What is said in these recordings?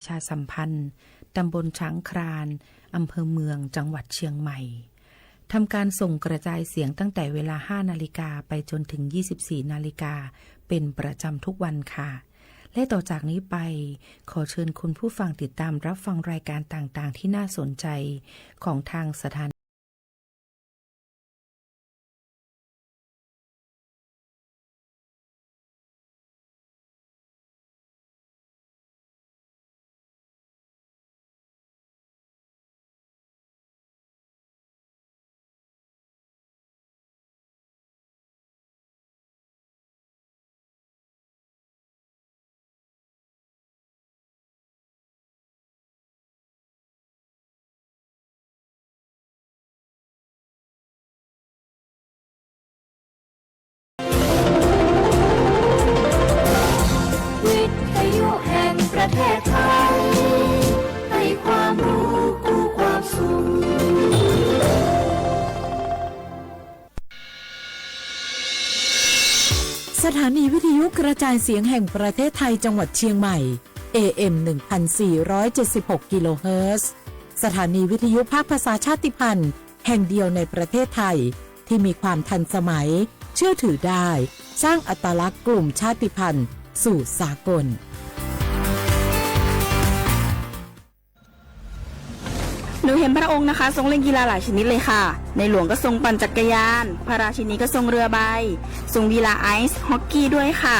ประชาสัมพันธ์ ตำบลช้างคลาน อำเภอเมือง จังหวัดเชียงใหม่ ทำการส่งกระจายเสียงตั้งแต่เวลา ห้านาฬิกา ไปจนถึง ยี่สิบสี่นาฬิกา เป็นประจำทุกวันค่ะ และต่อจากนี้ไป ขอเชิญคุณผู้ฟังติดตามรับฟังรายการต่างๆ ที่น่าสนใจของทางสถานี วิทยุแห่งประเทศไทย ให้ความรู้คู่ความสุข สถานีวิทยุกระจายเสียงแห่งประเทศไทยจังหวัดเชียงใหม่ เอเอ็ม หนึ่งพันสี่ร้อยเจ็ดสิบหก กิโลเฮิรตซ์ สถานีวิทยุภาคภาษาชาติพันธุ์แห่งเดียวในประเทศไทย ที่มีความทันสมัย เชื่อถือได้ สร้างอัตลักษณ์กลุ่มชาติพันธุ์สู่สากล หนูเห็นพระองค์นะคะทรงเล่นกีฬาหลายชนิดเลยค่ะ ในหลวงก็ทรงปั่นจักรยาน พระราชินีก็ทรงเรือใบ ทรงกีฬาไอซ์ฮอกกี้ด้วยค่ะ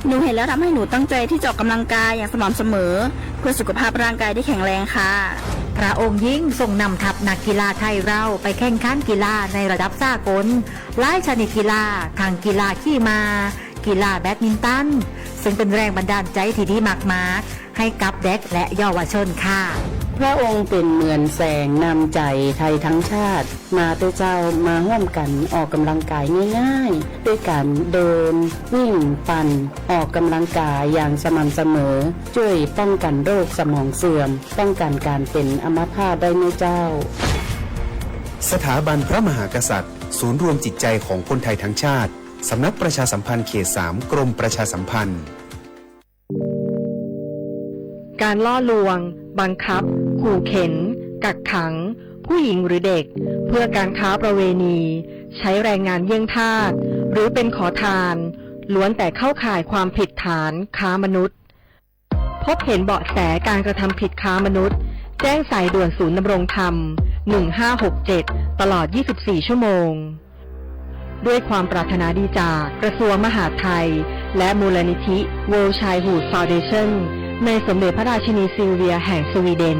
หนูเห็นแล้วทำให้หนูตั้งใจที่จะออกกำลังกายอย่างสม่ำเสมอ เพื่อสุขภาพร่างกายที่แข็งแรงค่ะ พระองค์ยิ่งทรงนำทัพนักกีฬาไทยเราไปแข่งขันกีฬาในระดับสากล หลายชนิดกีฬา ทั้งกีฬาขี่ม้า กีฬาแบดมินตัน ซึ่งเป็นแรงบันดาลใจที่ดีมากๆ ให้กับเด็กและเยาวชนค่ะ พระองค์เป็นเหมือนแสงนำใจไทยทั้งชาติ มาเต๊อะเจ้า มาร่วมกันออกกำลังกายง่ายๆ ด้วยการเดิน วิ่ง ปั่น ออกกำลังกายอย่างสม่ำเสมอ ช่วยป้องกันโรคสมองเสื่อม ป้องกันการเป็นอัมพาตได้นะเจ้า สถาบันพระมหากษัตริย์ ศูนย์รวมจิตใจของคนไทยทั้งชาติ สำนักประชาสัมพันธ์เขตสาม กรมประชาสัมพันธ์ การล่อลวง บังคับ ขู่เข็น กักขัง ผู้หญิงหรือเด็ก เพื่อการค้าประเวณี ใช้แรงงานเยี่ยงทาส หรือเป็นขอทาน ล้วนแต่เข้าข่ายความผิดฐานค้ามนุษย์ พบเห็นเบาะแสการกระทำผิดค้ามนุษย์ แจ้งสายด่วนศูนย์ดำรงธรรม หนึ่งห้าหกเจ็ด ตลอด ยี่สิบสี่ ชั่วโมง ด้วยความปรารถนาดีจากกระทรวงมหาดไทย และมูลนิธิ World Childhood Foundation ในสมเด็จพระราชินีซิลเวียแห่งสวีเดน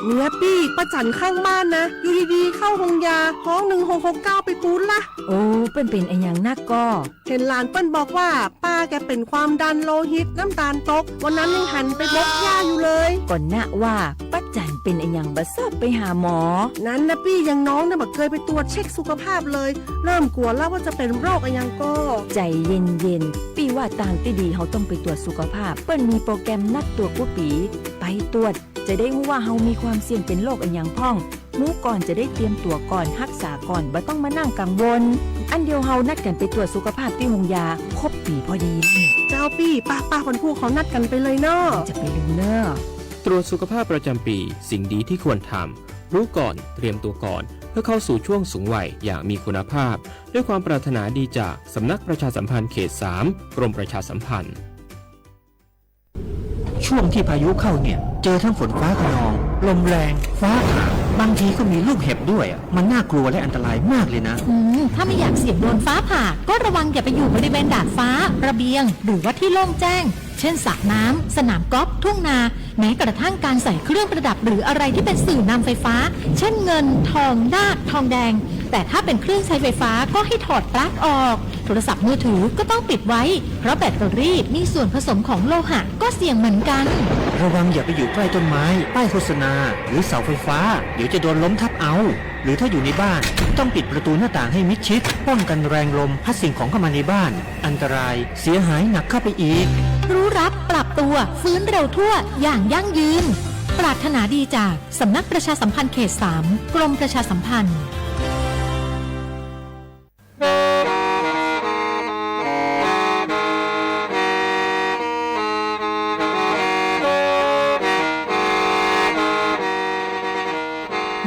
เนี่ยปี้ ป้าจั๋นข้างบ้านนะ อยู่ดีๆ เข้าโฮงยา ฮ้อง หนึ่งหกหกเก้า ไปปู๊ดละ โอ้ เปิ้นเป็นอะหยังนักก่อ เห็นหลานเปิ้นบอกว่า ป้าแกเป็นความดันโลหิต น้ำตาลตก วันนั้นยังหันไปบกหญ้าอยู่เลย ก่อนนะว่า ป้าจั๋นเป็นอะหยังบ่ซอบไปหาหมอ นั้นนะปี้ อย่างน้องเนี่ยบ่เคยไปตรวจเช็คสุขภาพเลย เริ่มกลัวแล้วว่าจะเป็นโรคอะหยังก่อ ใจเย็นๆ ปี้ว่าตางตี้ดีเฮาต้องไปตรวจสุขภาพ เปิ้นมีโปรแกรมนัดตรวจกู้ปี ไปตรวจ จะได้ฮู้ว่าเฮามีความเสี่ยงเป็นโรคอะหยังพ่อง ฮู้ก่อนจะได้เตรียมตั๋วก่อน ฮักษาก่อน บ่ต้องมานั่งกังวล อันเดียวเฮานัดกั๋นไปตรวจสุขภาพตี้โฮงยา ครบปีพอดี เจ้าปี้ ป้าๆ วันพูกเขานัดกั๋นไปเลยเนาะ จะไปลืมเน่อ ตรวจสุขภาพประจำปี สิ่งดีที่ควรทำ รู้ก่อน เตรียมตัวก่อน เพื่อเข้าสู่ช่วงสูงวัยอย่างมีคุณภาพ ด้วยความปรารถนาดีจากสำนักประชาสัมพันธ์เขตสาม กรมประชาสัมพันธ์ ช่วงที่พายุเข้าเนี่ย เจอทั้งฝนฟ้าคะนอง ลมแรง ฟ้าผ่า บางทีก็มีลูกเห็บด้วยอะ มันน่ากลัวและอันตรายมากเลยนะ อืม ถ้าไม่อยากเสี่ยงโดนฟ้าผ่า ก็ระวังอย่าไปอยู่บริเวณดาดฟ้า ระเบียง หรือว่าที่โล่งแจ้ง เช่น สระน้ำ สนามกอล์ฟ ทุ่งนา แม้กระทั่งการใส่เครื่องประดับหรืออะไรที่เป็นสื่อนำไฟฟ้า เช่น เงิน ทอง นาค ทองแดง แต่ถ้าเป็นเครื่องใช้ไฟฟ้าก็ให้ถอดปลั๊กออก โทรศัพท์มือถือก็ต้องปิดไว้ เพราะแบตเตอรี่มีส่วนผสมของโลหะ ก็เสี่ยงเหมือนกัน ระวังอย่าไปอยู่ใกล้ต้นไม้ ป้ายโฆษณา หรือเสาไฟฟ้า เดี๋ยวจะโดนล้มทับเอา หรือถ้าอยู่ในบ้าน ต้องปิดประตูหน้าต่างให้มิดชิด ป้องกันแรงลมพัดสิ่งของเข้ามาในบ้าน อันตราย เสียหายหนักเข้าไปอีก รู้รับ ปรับตัว ฟื้นเร็วทั่ว อย่างยั่งยืน ปรารถนาดีจากสำนักประชาสัมพันธ์เขตสาม กรมประชาสัมพันธ์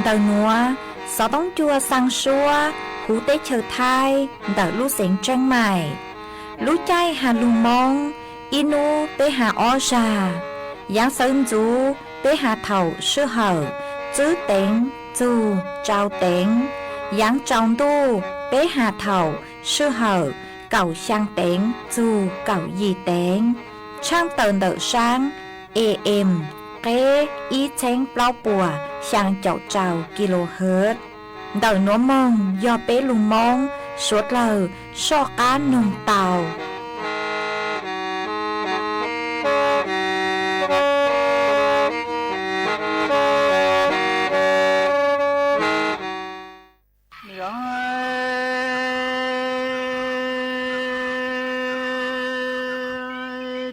Ntawm nuav, xov tooj cua xaa suab huv teb chaws Thaib ntawm lub xeev Tsheeb Maim. Lub caij has lug Moob, ib nub peb has ob zag. Yaav xawv ntxuv peb has thaum sij hawm tsib teev txug rau teev. Yaav tsaus ntuj peb has thaum sij hawm kaum xyaa teev txug kaum yim teev. Tshaaj tawm ntawm saab A M qeb ib txheeb plaub puas xyaa caum rau kilohertz. Ntawm nuav moog yog peb lug Moob suav dlawg soj qaab noog tau.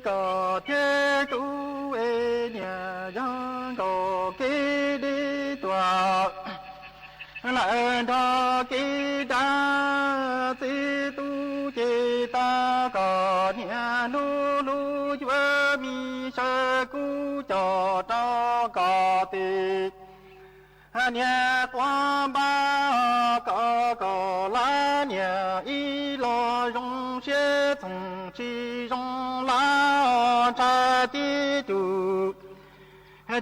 Koj thiab kuv es niam yog nkaus kev deb tuag, lawm nrog kev dab txij tub ces tag, koj niam hlub hlub yuav me sawv kuv coj rau koj tes. Niam quaj npab koj, koj lab niam ib los zoo siab txhoov tsis zoo lab ntshai tib tug.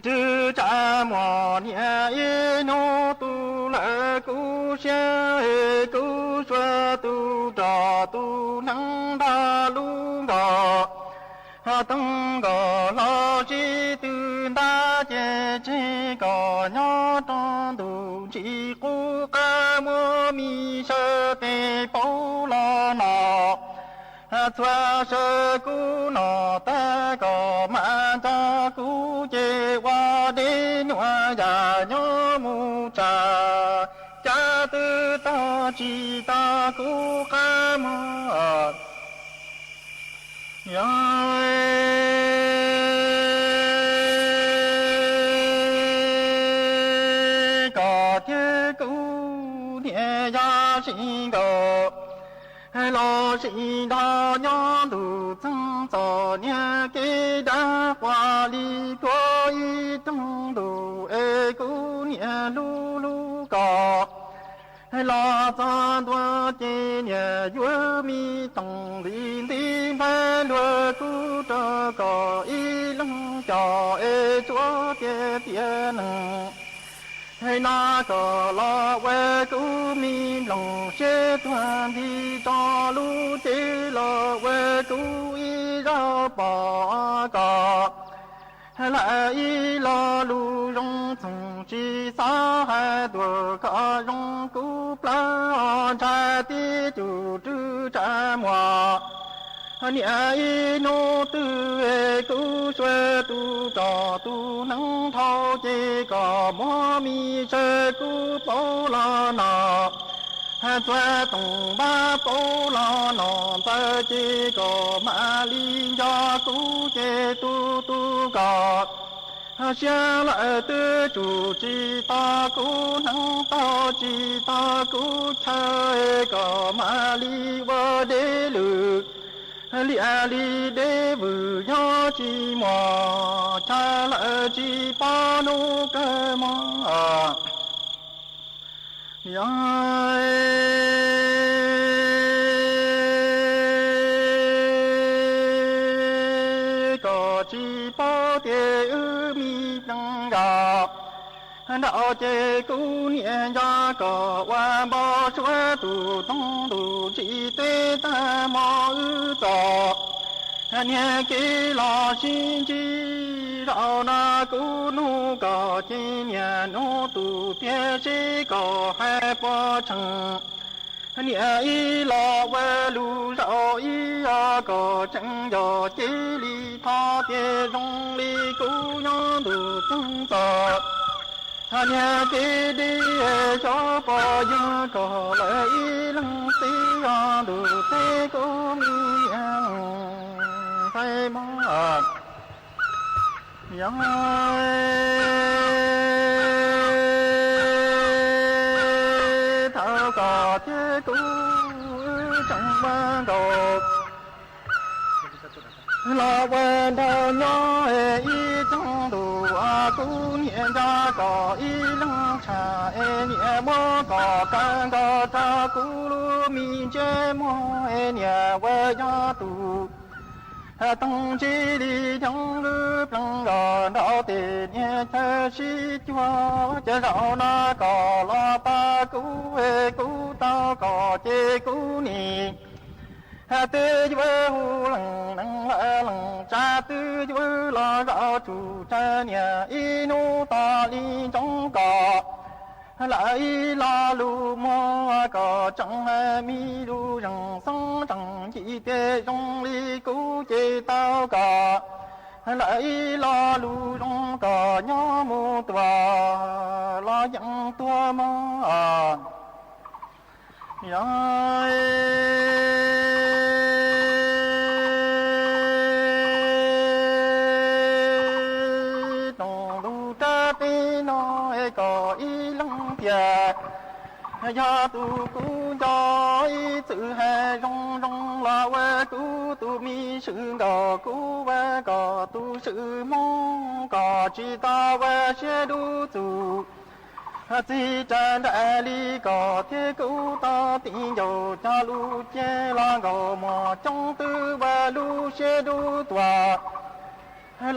Twb tsa muag niam ib hnub tu lawm kuv siab, kuv suav tu rog tu neeb nrog lub nkoj. Toog nkoj los sib tw ntab ces tseg koj nyob rau ntuj ntsis qub qab muab me sawv tes pauv los no. Txhua sawv kuv no tag koj mam nrog kuv ces ua deb nyuam yam nyob mus tsa, cas twb tog tsis tau kuv qab muag. Yog koj thiab kuv niam yog sib nkaus, los sib nrog nyob ntuj txheej txom niam kev dab quas li tuav ib rooj ntuj es kuv niam hlub hlub koj. Los txog ntua ces niam yuav me tooj li ntiv nplaig luag kuv rau koj ib leeg coj es tsuav tiav tiav neeg. No koj los ua kuv me nplooj siab tuag nti tso lub cev los ua kuv ib zaug pom koj. Lawm ib lo lus zoo txhoov tsis xav hais tuaj koj zoo kuv plawg ntshai tib tug rwg tsa muag. Niam ib hnub twg kuv suav tu rog tu neeb dhau ces koj muab me sawv kuv pauv los no. Txhua toog npab pauv los no ntxawm ces koj mam li nco kuv ces tu tu koj. Siab lawm twb tsum tsis tau kuv hneev, tau tsis tau kuv chaw, koj mam li ua deb lwm. Liaj li deb vwm yog tsis muaj chaw lawm, tsis pom hnub kawg mog. Yog koj tsis paub tias wb me neej yog nraum ces kuv niam nco koj ua npau suav tus toog ntuj ntsis teb tag hmo wb txom niag kev los sib ntsib. Zaum no kuv nug koj ces niam nug tus tiag seb koj hais puas tseeb. Niam ib los ua lus zaum ib, yog koj tseeb yog cia li thov tias zoo li kuv nyob ntuj txeeg txom niag kev deb, xyov puas yog koj lawm ib leeg txiv, ntuj teb kuv me niam ntxhais mog. Yog thaum koj thiab kuv tseem ua nkaus los ua nraug nyob ib tsoom ntuj Kuv niam nco kom ib leeg tshaj es niam muab kom kaw nkaus rau kuv lub me ntsej muag es niam ua yog tus toog ntsib li nyoog lub pleev nkaus nraum tes niam chaw sib cuag. Ces zaum no kom los pab kuv es kuv tau kom ces kuv nim twb yuav hu leej neeg leej tsa twb yuav los zaum tsum tsawg niam ib hnub tos li ntsoov kom lawv ib lo lus muag kom tseem hais me lus zeej xoob zeej yim tias zoo li kuv ces tau kom lawv ib lo lus zoo kom nyob mus tuaj los yeej tuag mog. Yog rooj lus rab teb no es kom ib leeg tias yog tus kuv nco ib txwm hais zoo zoo los ua kuv tus me swm nkaus kuv ua kom tus swm hmoob kom tsis tau ua siab dub txuj txij ras nraim li kom thiab kuv tau tij ncaus cog lus ces los nkaus muag coob twb ua lub siab dub tuaj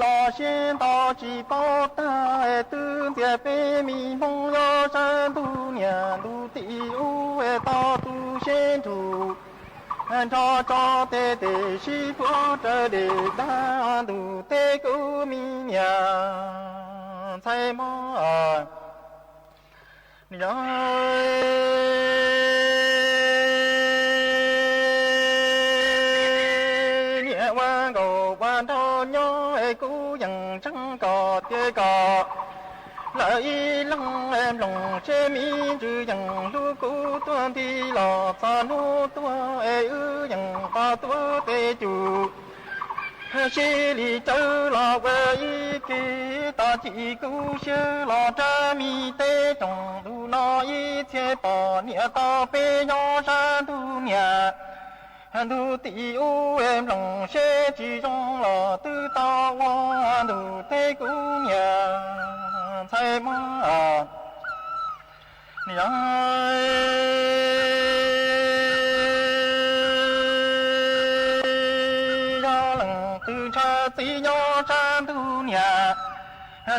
los siab ntau tsis paub tag es twb ntxias peb me hmoob nyob sab ntug niam ntug tim ub es tau tu siab nrug nrog tso tes tes sib puag raws dej dag ntug teb kuv me niam ntxhais mog. Yog niam ua nkaus ua nraug nyob es kuv yeej ntseeg kom tias kom lawv ib leeg mloog seb me ntsis yeej hlub kuv tuag nti los txog hnub tuag es wb yeej pom tuag tes cum sib li cawv los ua ib ke. Tos cim kuv siab los rab me teb rooj lus no ib txhia pom niam tau peb nyob sab ntug niam ntug tim ub es mloog seb tsis zoo los twb tau ua ntug teb kuv niam ntxhais mog. Yog leej twg ntshaw txij nyob sab ntug niam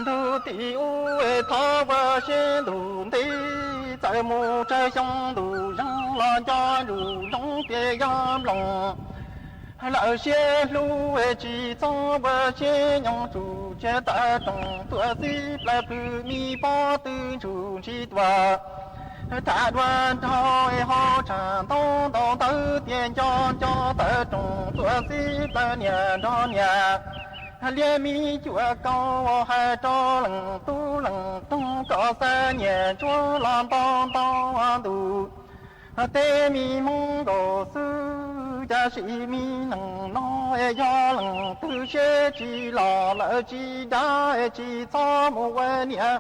ntug tim ub es thov ua siab ntuj nti txawm mus tsawg xyoo ntuj zeeg los nco ntsuj ntsoov tias yog mloog lawv siab hlub es tsis txhob ua siab nyoos tsum tsiaj tawv rooj tuaj xib plaws plhws me pob tw ntsuj ntsis tuaj tham dua nraug es ho tshaj ntau ntau ntawd tias nco nco tawv rooj tuaj xib plaws niam nrog niam liab me cuam kaus hais rau leej tub leej roog kom xav nyiam ntsuag los nto nto ntuj teb me hmoob nkaus xwb. Cas sim me neeg no es yog leej twg siab tsis los lawv tsis dag es tsis txhob mus ua niam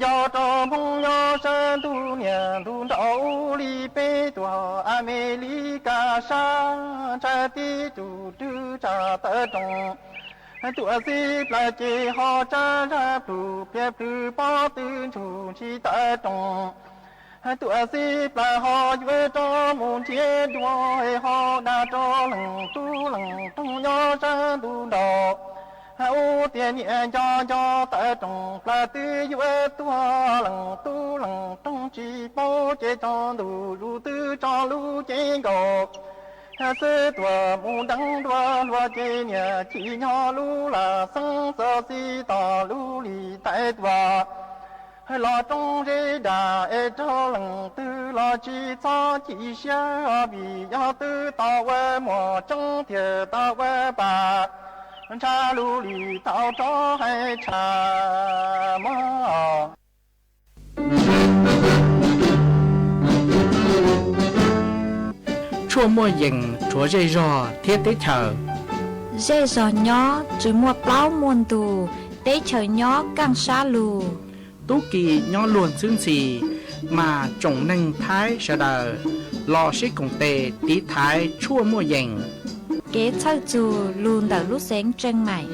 yau rau hmoob nyob sab ntug niam ntug nraud li peb tuaj Amelikas sab ntshai tib tug rwg tshaj tawv rooj tuaj xib plaws ces ho tsab zaj plhws pliag plhws pob tw ntsuj ntsis tawv rooj tuaj xib plaws ho yuav rov mus nrhiav dua es ho dag rau leej tub leej roog nyob sab ntug nraud ub tias niam nco nco tawv rooj plaws twb yuav tuag leej tub leej roog tsis paub ces tso ntuj zus twb tso lub cev nkaus xwb tuaj mus deev dua hlua ces niam chim nyob lub lam xeeb txo xib tos lub lim tais tuaj los roob zeb dag es raug leej twg los tsis txhob chim siab vim yog twb tau ua muam tseeb thiaj tau ua pa ntsha lub lim tau rov hais tshaj mog. Tshuaj muaj yees rhuav zej zog thiab teb chaws. Zej zog nyob tsis muaj plaub muaj ntug, teb chaws nyob kaaj sab lug. Tub ki nyob luag ntxhwb ntxhi, mas tsoom neeg Thaib sawv daws los sib koom tes tiv thaiv tshuaj muaj yees. Kev txhawj txug lug ntawm lub xeev Tseeg Maim.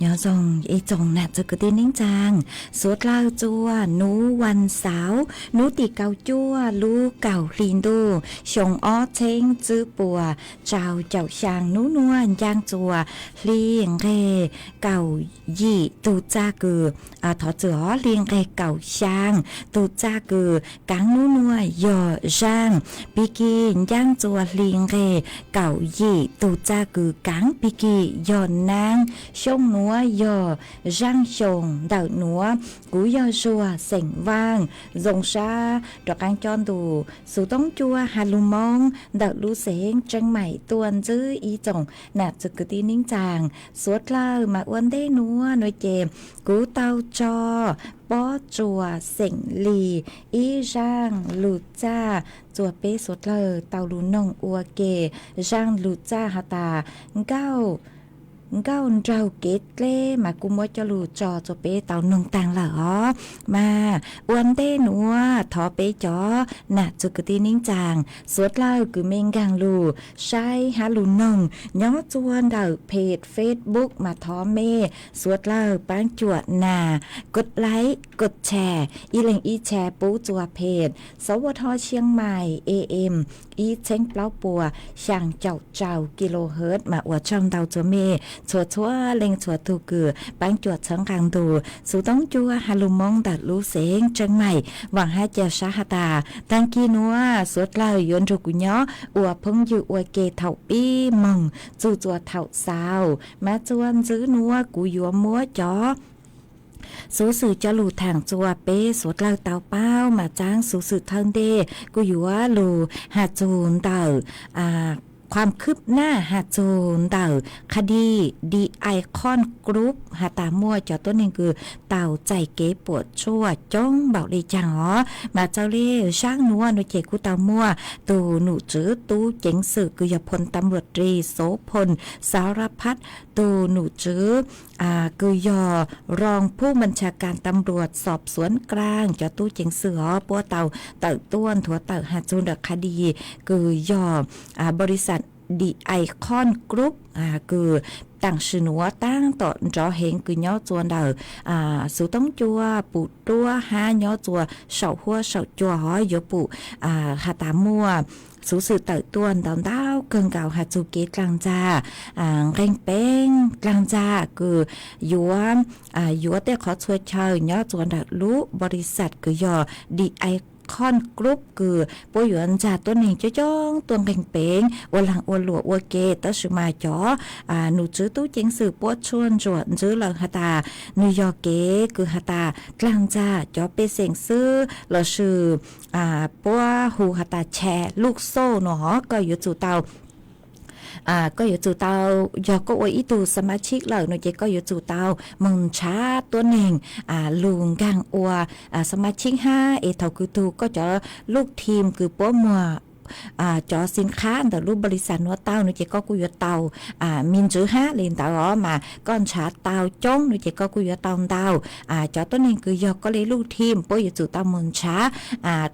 Nyob zoo ib tsoom nam txiv kwv tij neej tsaa, suav dlawg txua nuv vas xauv nub tim kaum cuaj lub kaum hli ntuj xyoo ob txheeb tswb puas rau caum xyaa nub nuav ncaaj txua hli nqeg kaum yim tug txaj kws, thov txim os, hli nqeg kaum xyaa tug txaj kws kaav nub nuav yog zaaj, pig kig ncaaj txua hli nqeg kaum yim tug txaj kws kaav pig kig yog naab. Xyoo nuav yog zaaj xyoo ntawm nuav. Kuv yog Zuag xeem Vaaj, zoo sab rov qaab cob ntu xuv toob cua has lug Moob ntawm lub xeev Tseeb Maim tuaj ntsib ib tsoom nam txiv kwv tij neej tsaa. Suav dlawg mas ua ntej nuav nuav ces kuv tau tso Pob Tsuas xeem Lis ib zaaj lug txaj txua peb suav dlawg tau lug noog ua ke. Zaaj lug txaj has tas nkauj, nkauj nraug kev dleb mas kuv muab coj lug tso txua peb tau noog taag lawm os. Mas ua ntej nuav thov peb cov nam txiv kwv tij neej tsaa, suav dlawg kws mej nkaag lug saib hab lug noog nyob txua ntawm peg Facebook mas thov mej suav dlawg paab cuam nas, kov like, kov share, ib leeg ib share pub txua peg Sov Vaj Thoj Xia Maim A M ib txheeb plaub puas xyaa caum rau kilohertz mas ua tsaug ntau txua mej txhua txhua leej txhua tug kws paab cuam txhawb nqaa ntu xuv toob cua has lug Moob ntawm lub xeev Tseeb Maim. Vaam hab ca sab has tas taag kig nuav suav dlawg yuav nrug kuv nyob ua phooj ywg ua ke thaum pib moog txug txua thaum xaus. Mas txua ntswb nuav kuv yuav muab cov xuv xwm coj lug thaam txua peb suav dlawg tau paub mas txav xuv xwm thawj ntej kuv yuav lug has txug ntawm ความคืบหน้า has txug ntawm คดี The Icon Group has tas muaj cov tuab neeg kws tau txais kev puam tsuaj coob npaum le caag os. Mas txawm le zaaj nuav nuav ces kuj tau muaj tug nom tswv tub ceev xwm kws yog พลตำรวจตรี โสภณ สารพัฒน์, tug nom tswv kws yog รองผู้บัญชาการตำรวจสอบสวนกลาง cov tub ceev xwm os puab tau tawm tuaj nthuav tawm has txug ntawm คดี kws yog บริษัท The Icon Group kws taam sim nuav taab tom nrov heev kws nyob txua ntawm xuv toob cua pum duab hab nyob txua saum huab saum cua hov yuav pum has tas muaj xuv xwm tawm tuaj ntau ntau kawg nkaus has txug kev dlaag ntxag, nqeeg peev dlaag ntxag kws yuav, yuav tej qhov txhua chaw nyob txua ntawm lub บริษัท kws yog ดีไอคอน กรุ๊ป kws puab yuav ntxag tuab neeg coob coob tuaj nqeeg peev ua laag ua luam ua ke. Tab sis mas cov nom tswv tub ceev xwm puab tshuaj ntsuam ntswb lawm has tas nwg yog kev kws has tas dlaag ntxag cov pej xeem xwb lossis puab hu has tas แชร์ลูกโซ่ no hov koj yuav tsum tau koj yuav tsum tau, yog koj ua ib tug สมาชิก lawm no ces koj yuav tsum tau moog nrhav tuab neeg lug nkaag ua สมาชิก hab es thaum kws tug koj cov ลูกทีม kws puab muag cov สินค้า ntawm lub บริษัท nuav tau no ces koj kuj yuav tau me ntswv hab le ntawd os. Mas koj nrhav tau coob no ces koj kuj yuav tau ntau. Cov tuab neeg kws yog koj le ลูกทีม puab yuav tsum tau moog nrhav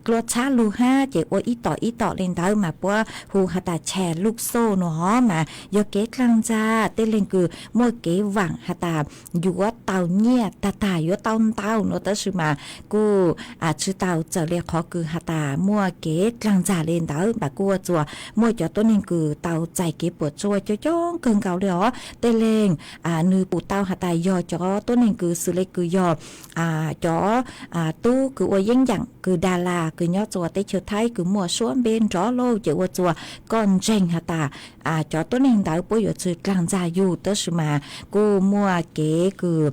dlua txhab lug hab ces ua ib tom ib tom le ntawd mas puab hu has tas แชร์ลูกโซ่ no hov mas yog kev dlaag ntxag. Tej leeg kws muaj kev vaam has tas yuav tau nyiaj tag tag yuav tau ntau no tab sis mas kuj tsi tau txawm le qhov kws has tas muaj kev dlaag ntxag le ntawd mas kuj ua txuas muaj cov tuab neeg kws tau txais kev puam tsuaj coob coob kawg nkaus le os. Tej leeg nwg pum tau has tas yog cov tuab neeg kws xws le kws yog cov tub kws ua yeeb yaam kws Dalas kws nyob txua teb chaws Thaib kws muaj suab npe nrov lauj ces ua txuas koj ntseeg has tas cov tuab neeg ntawd puab yuav tsi dlaag ntxag yug. Tab sis mas kuj muaj kev kws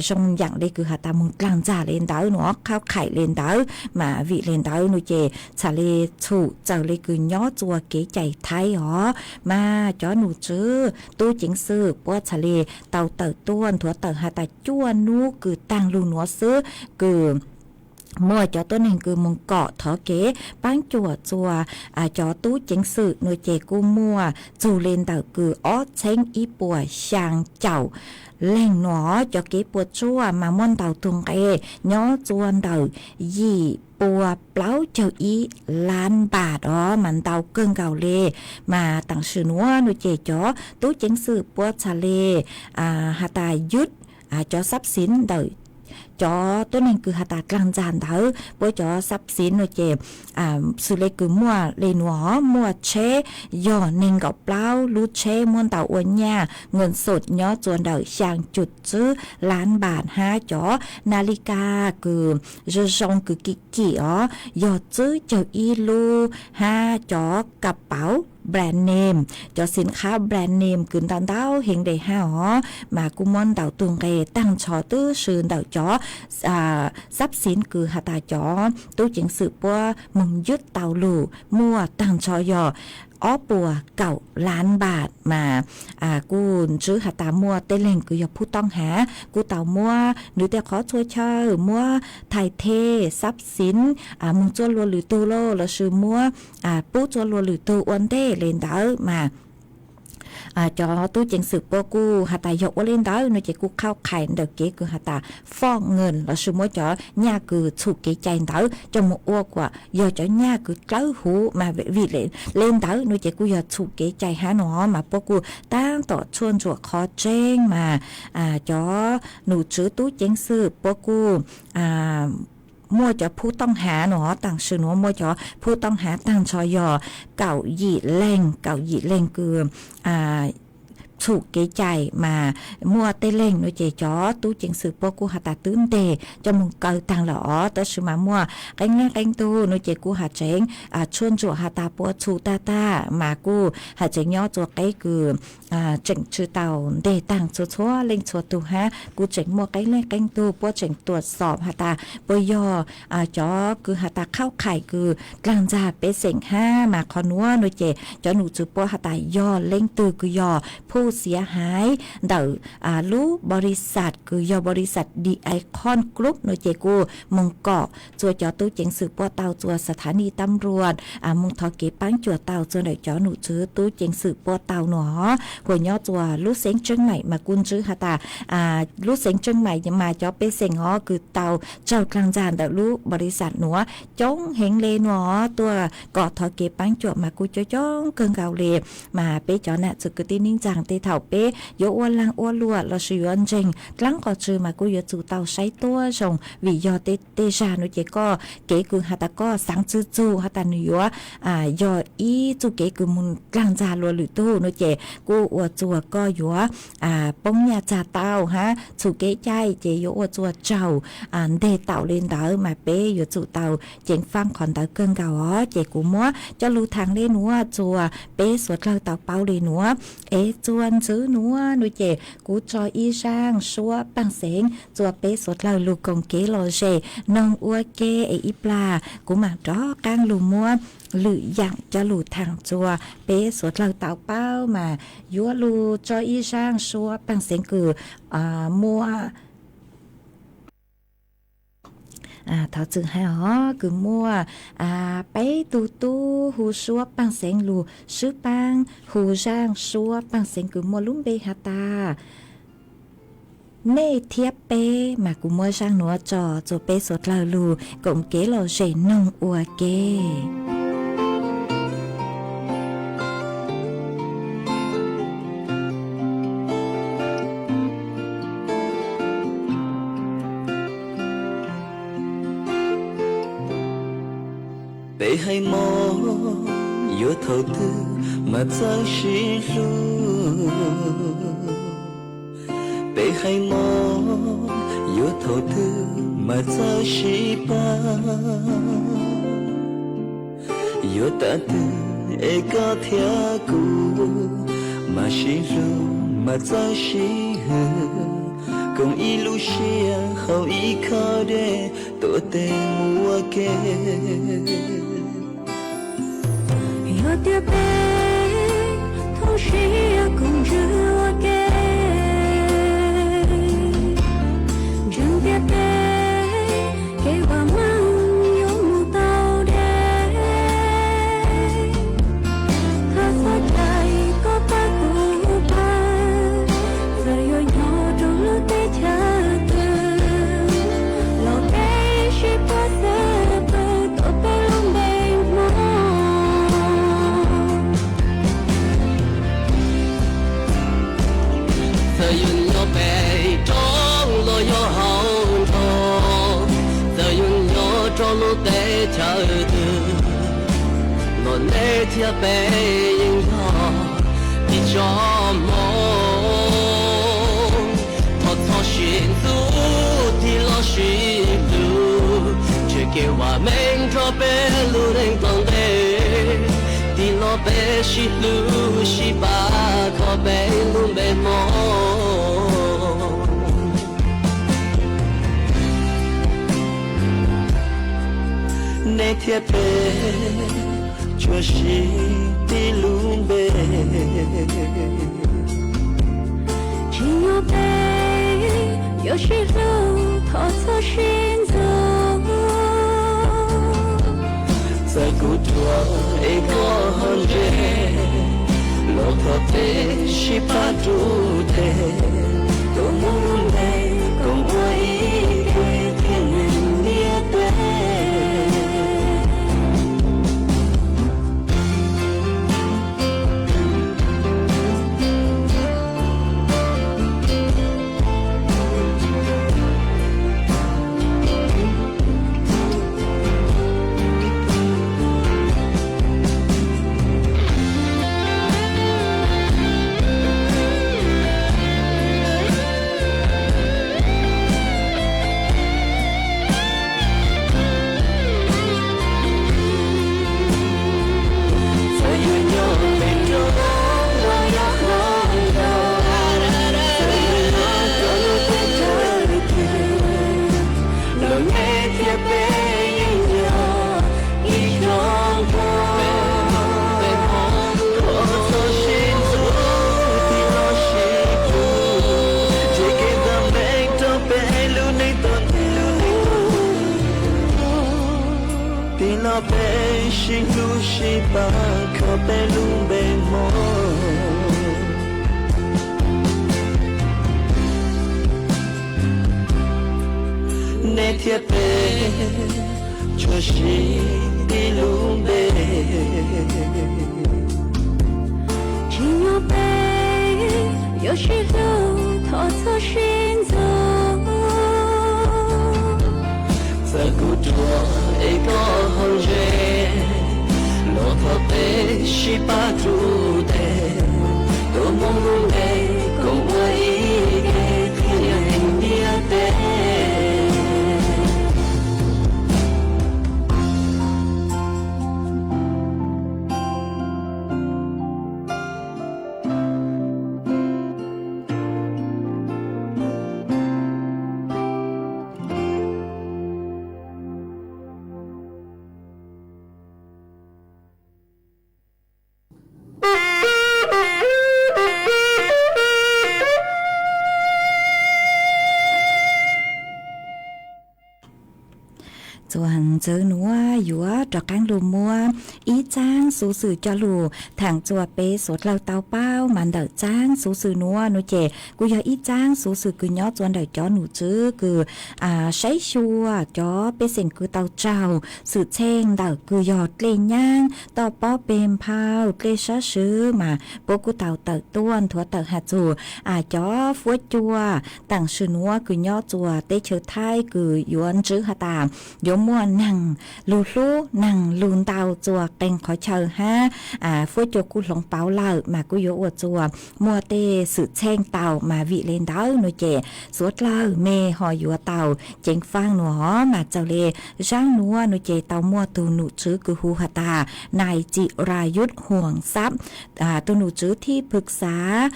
zoo yaam le kws has tas moog dlaag ntxag le ntawd no, qhab qhaim le ntawd mas vim le ntawd no ces txhad le txhum txawm le kws nyob txua kev cai Thaib os mas cov nom tswv tub ceev xwm puab txhad le tau tawm tuaj nthuav tawm has tas cuaj nub kws taag lug nuav xwb kws muaj cov tuab neeg kws moog kom thov kev paab cuam txug cov tub ceev xwm nuav ces kuj muaj txug le ntawm kws ob txheeb ib puas xyaa caum leej nuav. Cov kev puas tsuaj mas muab ntaus tug nqe nyob txua ntawm yim pua plaub caug ib lab npaat os, mas ntau kawg nkaus le. Mas taam sim nuav nuav ces cov tub ceev xwm puab txhad le has tas yub cov xab xiv ntawm cov tuab neeg kws has tas dlaag ntxag ntawd, puab cov xab xiv nuav ces xws le kws muaj le nuav, muaj tsheb yog neeg nkaum plaub lub tsheb, muab ntaus ua nyaj nkas xom nyob txua ntawm xyaa cum tswb lab npaat hab cov na li kas kws zoo zoo kws kim kim os yog tswb caug ib lub hab cov ka pauv brand name, cov xim qhab brand name kws ntau ntau heev le hab os, mas kuj muab ntaus tug nqe taag nrho tub si ntawm cov xab xiv kws has tas cov tub ceev xwm puab moog yub tau lug muaj taag nrho yog ob puas kaum lab npaat. Mas kuj ntsib has tas muaj tej leeg kws yog phub toob hav kuj tau muab nwg tej qhov txhua chaw muab thais thej xab xiv moog txua luag lwm tug los lossis muab pub txua luag lwm tug ua ntej le ntawd. Mas cov tub ceev xwm puab kuj has tas yog ua le ntawd nuav ces kuj qhauj qhais ntawm kev kws has tas foj nkees lossis muab cov nyaj kws txhum kev cai ntawd coj moog ua kuas yog cov nyaj kws dlawb huv. Mas vim le ntawd nuav ces kuj yog txhum kev cai hab nuav mas puab kuj taab tom tshuaj ntsuam qhov tseeb mas cov nom tswv tub ceev xwm puab kuj muaj cov phub tooj hav nuav, taam sim nuav muaj cov phub tooj hav taag nrho yog kaum yim leeg, kaum yim leeg kws txhum kev cai mas muaj tej leeg nuav ces cov tub ceev xwm puab kuj has tas twb nteg coj moog kaw taag lawm os, tab sis mas muaj qee leej qee tug nuav ces kuj has tseev tshuaj ntsuam has tas puab txhum tag tag mas kuj has tseev nyob txua qeb kws tseem tsi tau nteg taag txhua txhua leej txhua tug hab kuj tseem muaj qee leej qee tug puab tseem tuam xoom has tas puab yog cov kws has tas qhauj qhais kws dlaag ntxag pej xeem hab. Mas qhov nuav nuav ces cov nom tswv puab has tas yog leej twg kws yog phuj xiav haiv ntawm lub npaus li xas kws yog npaus li xas The Icon Group nuav ces kuj moog kom txua cov tub ceev xwm puab tau, txua xas thav nij tab nruam moog thov kev paab cuam tau txua ntawm cov nom tswv tub ceev xwm puab tau nuav. Huas nyob txua lub xeev Tseeb Maim mas kuj ntsib has tas lub xeev Tseeb Maim mas cov pej xeem os kws tau raug dlaag ntxag ntawm lub npaus li xas nuav coob heev le nuav tuaj kom thov kev paab cuam mas kuj coob coob kawg nkaus le. Mas peb cov nam txiv kwv tij neej tsaa tej thaum peb yuav ua laag ua luam lossis yuav ntseeg dlaab qhov tsi mas kuj yuav tsum tau saib tuab zoo vim yog tej zag nuav ces koj kev kws has tas koj xaav tsi txug has tas nwg yuav yog ib txuj kev kws moog dlaag ntxag luag lwm tug nuav ces kuj ua txuas koj yuav poob nyaj txag tau hab txhum kev cai ces yuav ua txuas tsaug nteg taum le ntawd mas peb yuav tsum tau ceev faab qhov ntawd kawg nkaus os. Ces kuv muab coj lug thaam le nuav txua peb suav dlawg tau paub le nuav. Es txua ntxiv nuav nuav ces kuv tso ib zaaj suab paaj xeev txua peb suav dlawg lug koom kev lom zem noog ua ke es ib plag kuv maam rov qaab lug muab lwm yaam coj lug thaam txua peb suav dlawg tau paub mas yuav lug tso ib zaaj suab paaj xeev kws muaj thov txim hab os kws muaj peb tug tub hu suab paaj xeev lug swb paab hu zaaj suab paaj xeev kws muaj lub npe has tas nej thiab peb mas kuv muab zaaj nuav tso txua peb suav dlawg lug koom kev lom zem noog ua ke. Peb hais mob yuav thaum twg mas txawj sib hlub. Peb hais mob yuav thaum twg mas txawj sib pab. Yuav tav twg es koj thiab kuv mas sib hlub mas txawj sib hwm, koom ib lub siab hauv ib khob dej tuav tes mus ua ke. Yog tias peb txhob sib koom ntsws ua ke, ntseeg tias peb kev vam meej Txawm yus nyob pem roob los yog hauv nroog, txawm yus nyob rau lub teb chaws twg, los nej thiab peb yeej yog ib tsoom Hmoob. Thov txhob sib ntxub, tig los sib hlub, ntshe kev vam meej nrog peb lub neej tom ntej. Tig los peb sib hlub sib pab kho peb lub npe Hmoob. Nej thiab peb tsuas sib tib lub npe. Tsim nyog peb yuav sib hlub, thov txhob sib ntxub. Txawm kuv tuag es koj ho ze, los thov peb sib pab rub teg, tus Hmoob lub npe koom ua ib ke thiab neeg ntiaj teb. Txawm yus nyob pem roob los yog hauv nroog, txawm yus nyob rau lub teb chaws twg, los nej thiab peb yeej yog ib tsoom Hmoob. Thov txhob sib ntxub, tig los sib hlub, ntshe kev vam meej nrog peb lub neej tom ntej. Tig los peb sib hlub sib pab kho peb lub npe Hmoob. Nej thiab peb tsuas sib tib lub npe. Tsim nyog peb yuav sib hlub, thov txhob sib ntxub. Txawm kuv tuag es koj ho ze, los thov peb sib pab rub teg, tus Hmoob lub npe koom ua ib ke thiab neeg ntiaj teb. Txuas ntxiv nuav yuav rov qaab lug muab ib txaab xuv xwm coj lug thaam txug peb suav dlawg tau paub. Mas ntawm txaab xuv xwm nuav nuav ces kuj yog ib txaab xuv xwm kws nyob txuas ntawm cov num tswv kws saib xyuas cov pej xeem kws tau raug xwm txheej ntawm kws yog dlej nyaab toj pob peg nphau dlej sab swv mas puab kuj tau tawm tuaj nthuav tawm has txug cov fuab cua taam sim nuav kws nyob txuas teb chaws Thaib kws yuav ntsib has tas yuav muaj neeg lug hlub neeg lug ntau txuas qee qhov chaw hab fuab cua kuj hloov pauv lawm mas kuj yuav ua txuas muaj tej xwm txheej tau. Mas vim le ntawd nuav ces suav dlawg mej ho yuav tau ceev faaj nuav hov. Mas txawm le zaaj nuav nuav ces tau muaj tug num tswv kws hu has tas nai Txim Ra Yub Huam Xab, tug num tswv thib phwm xav,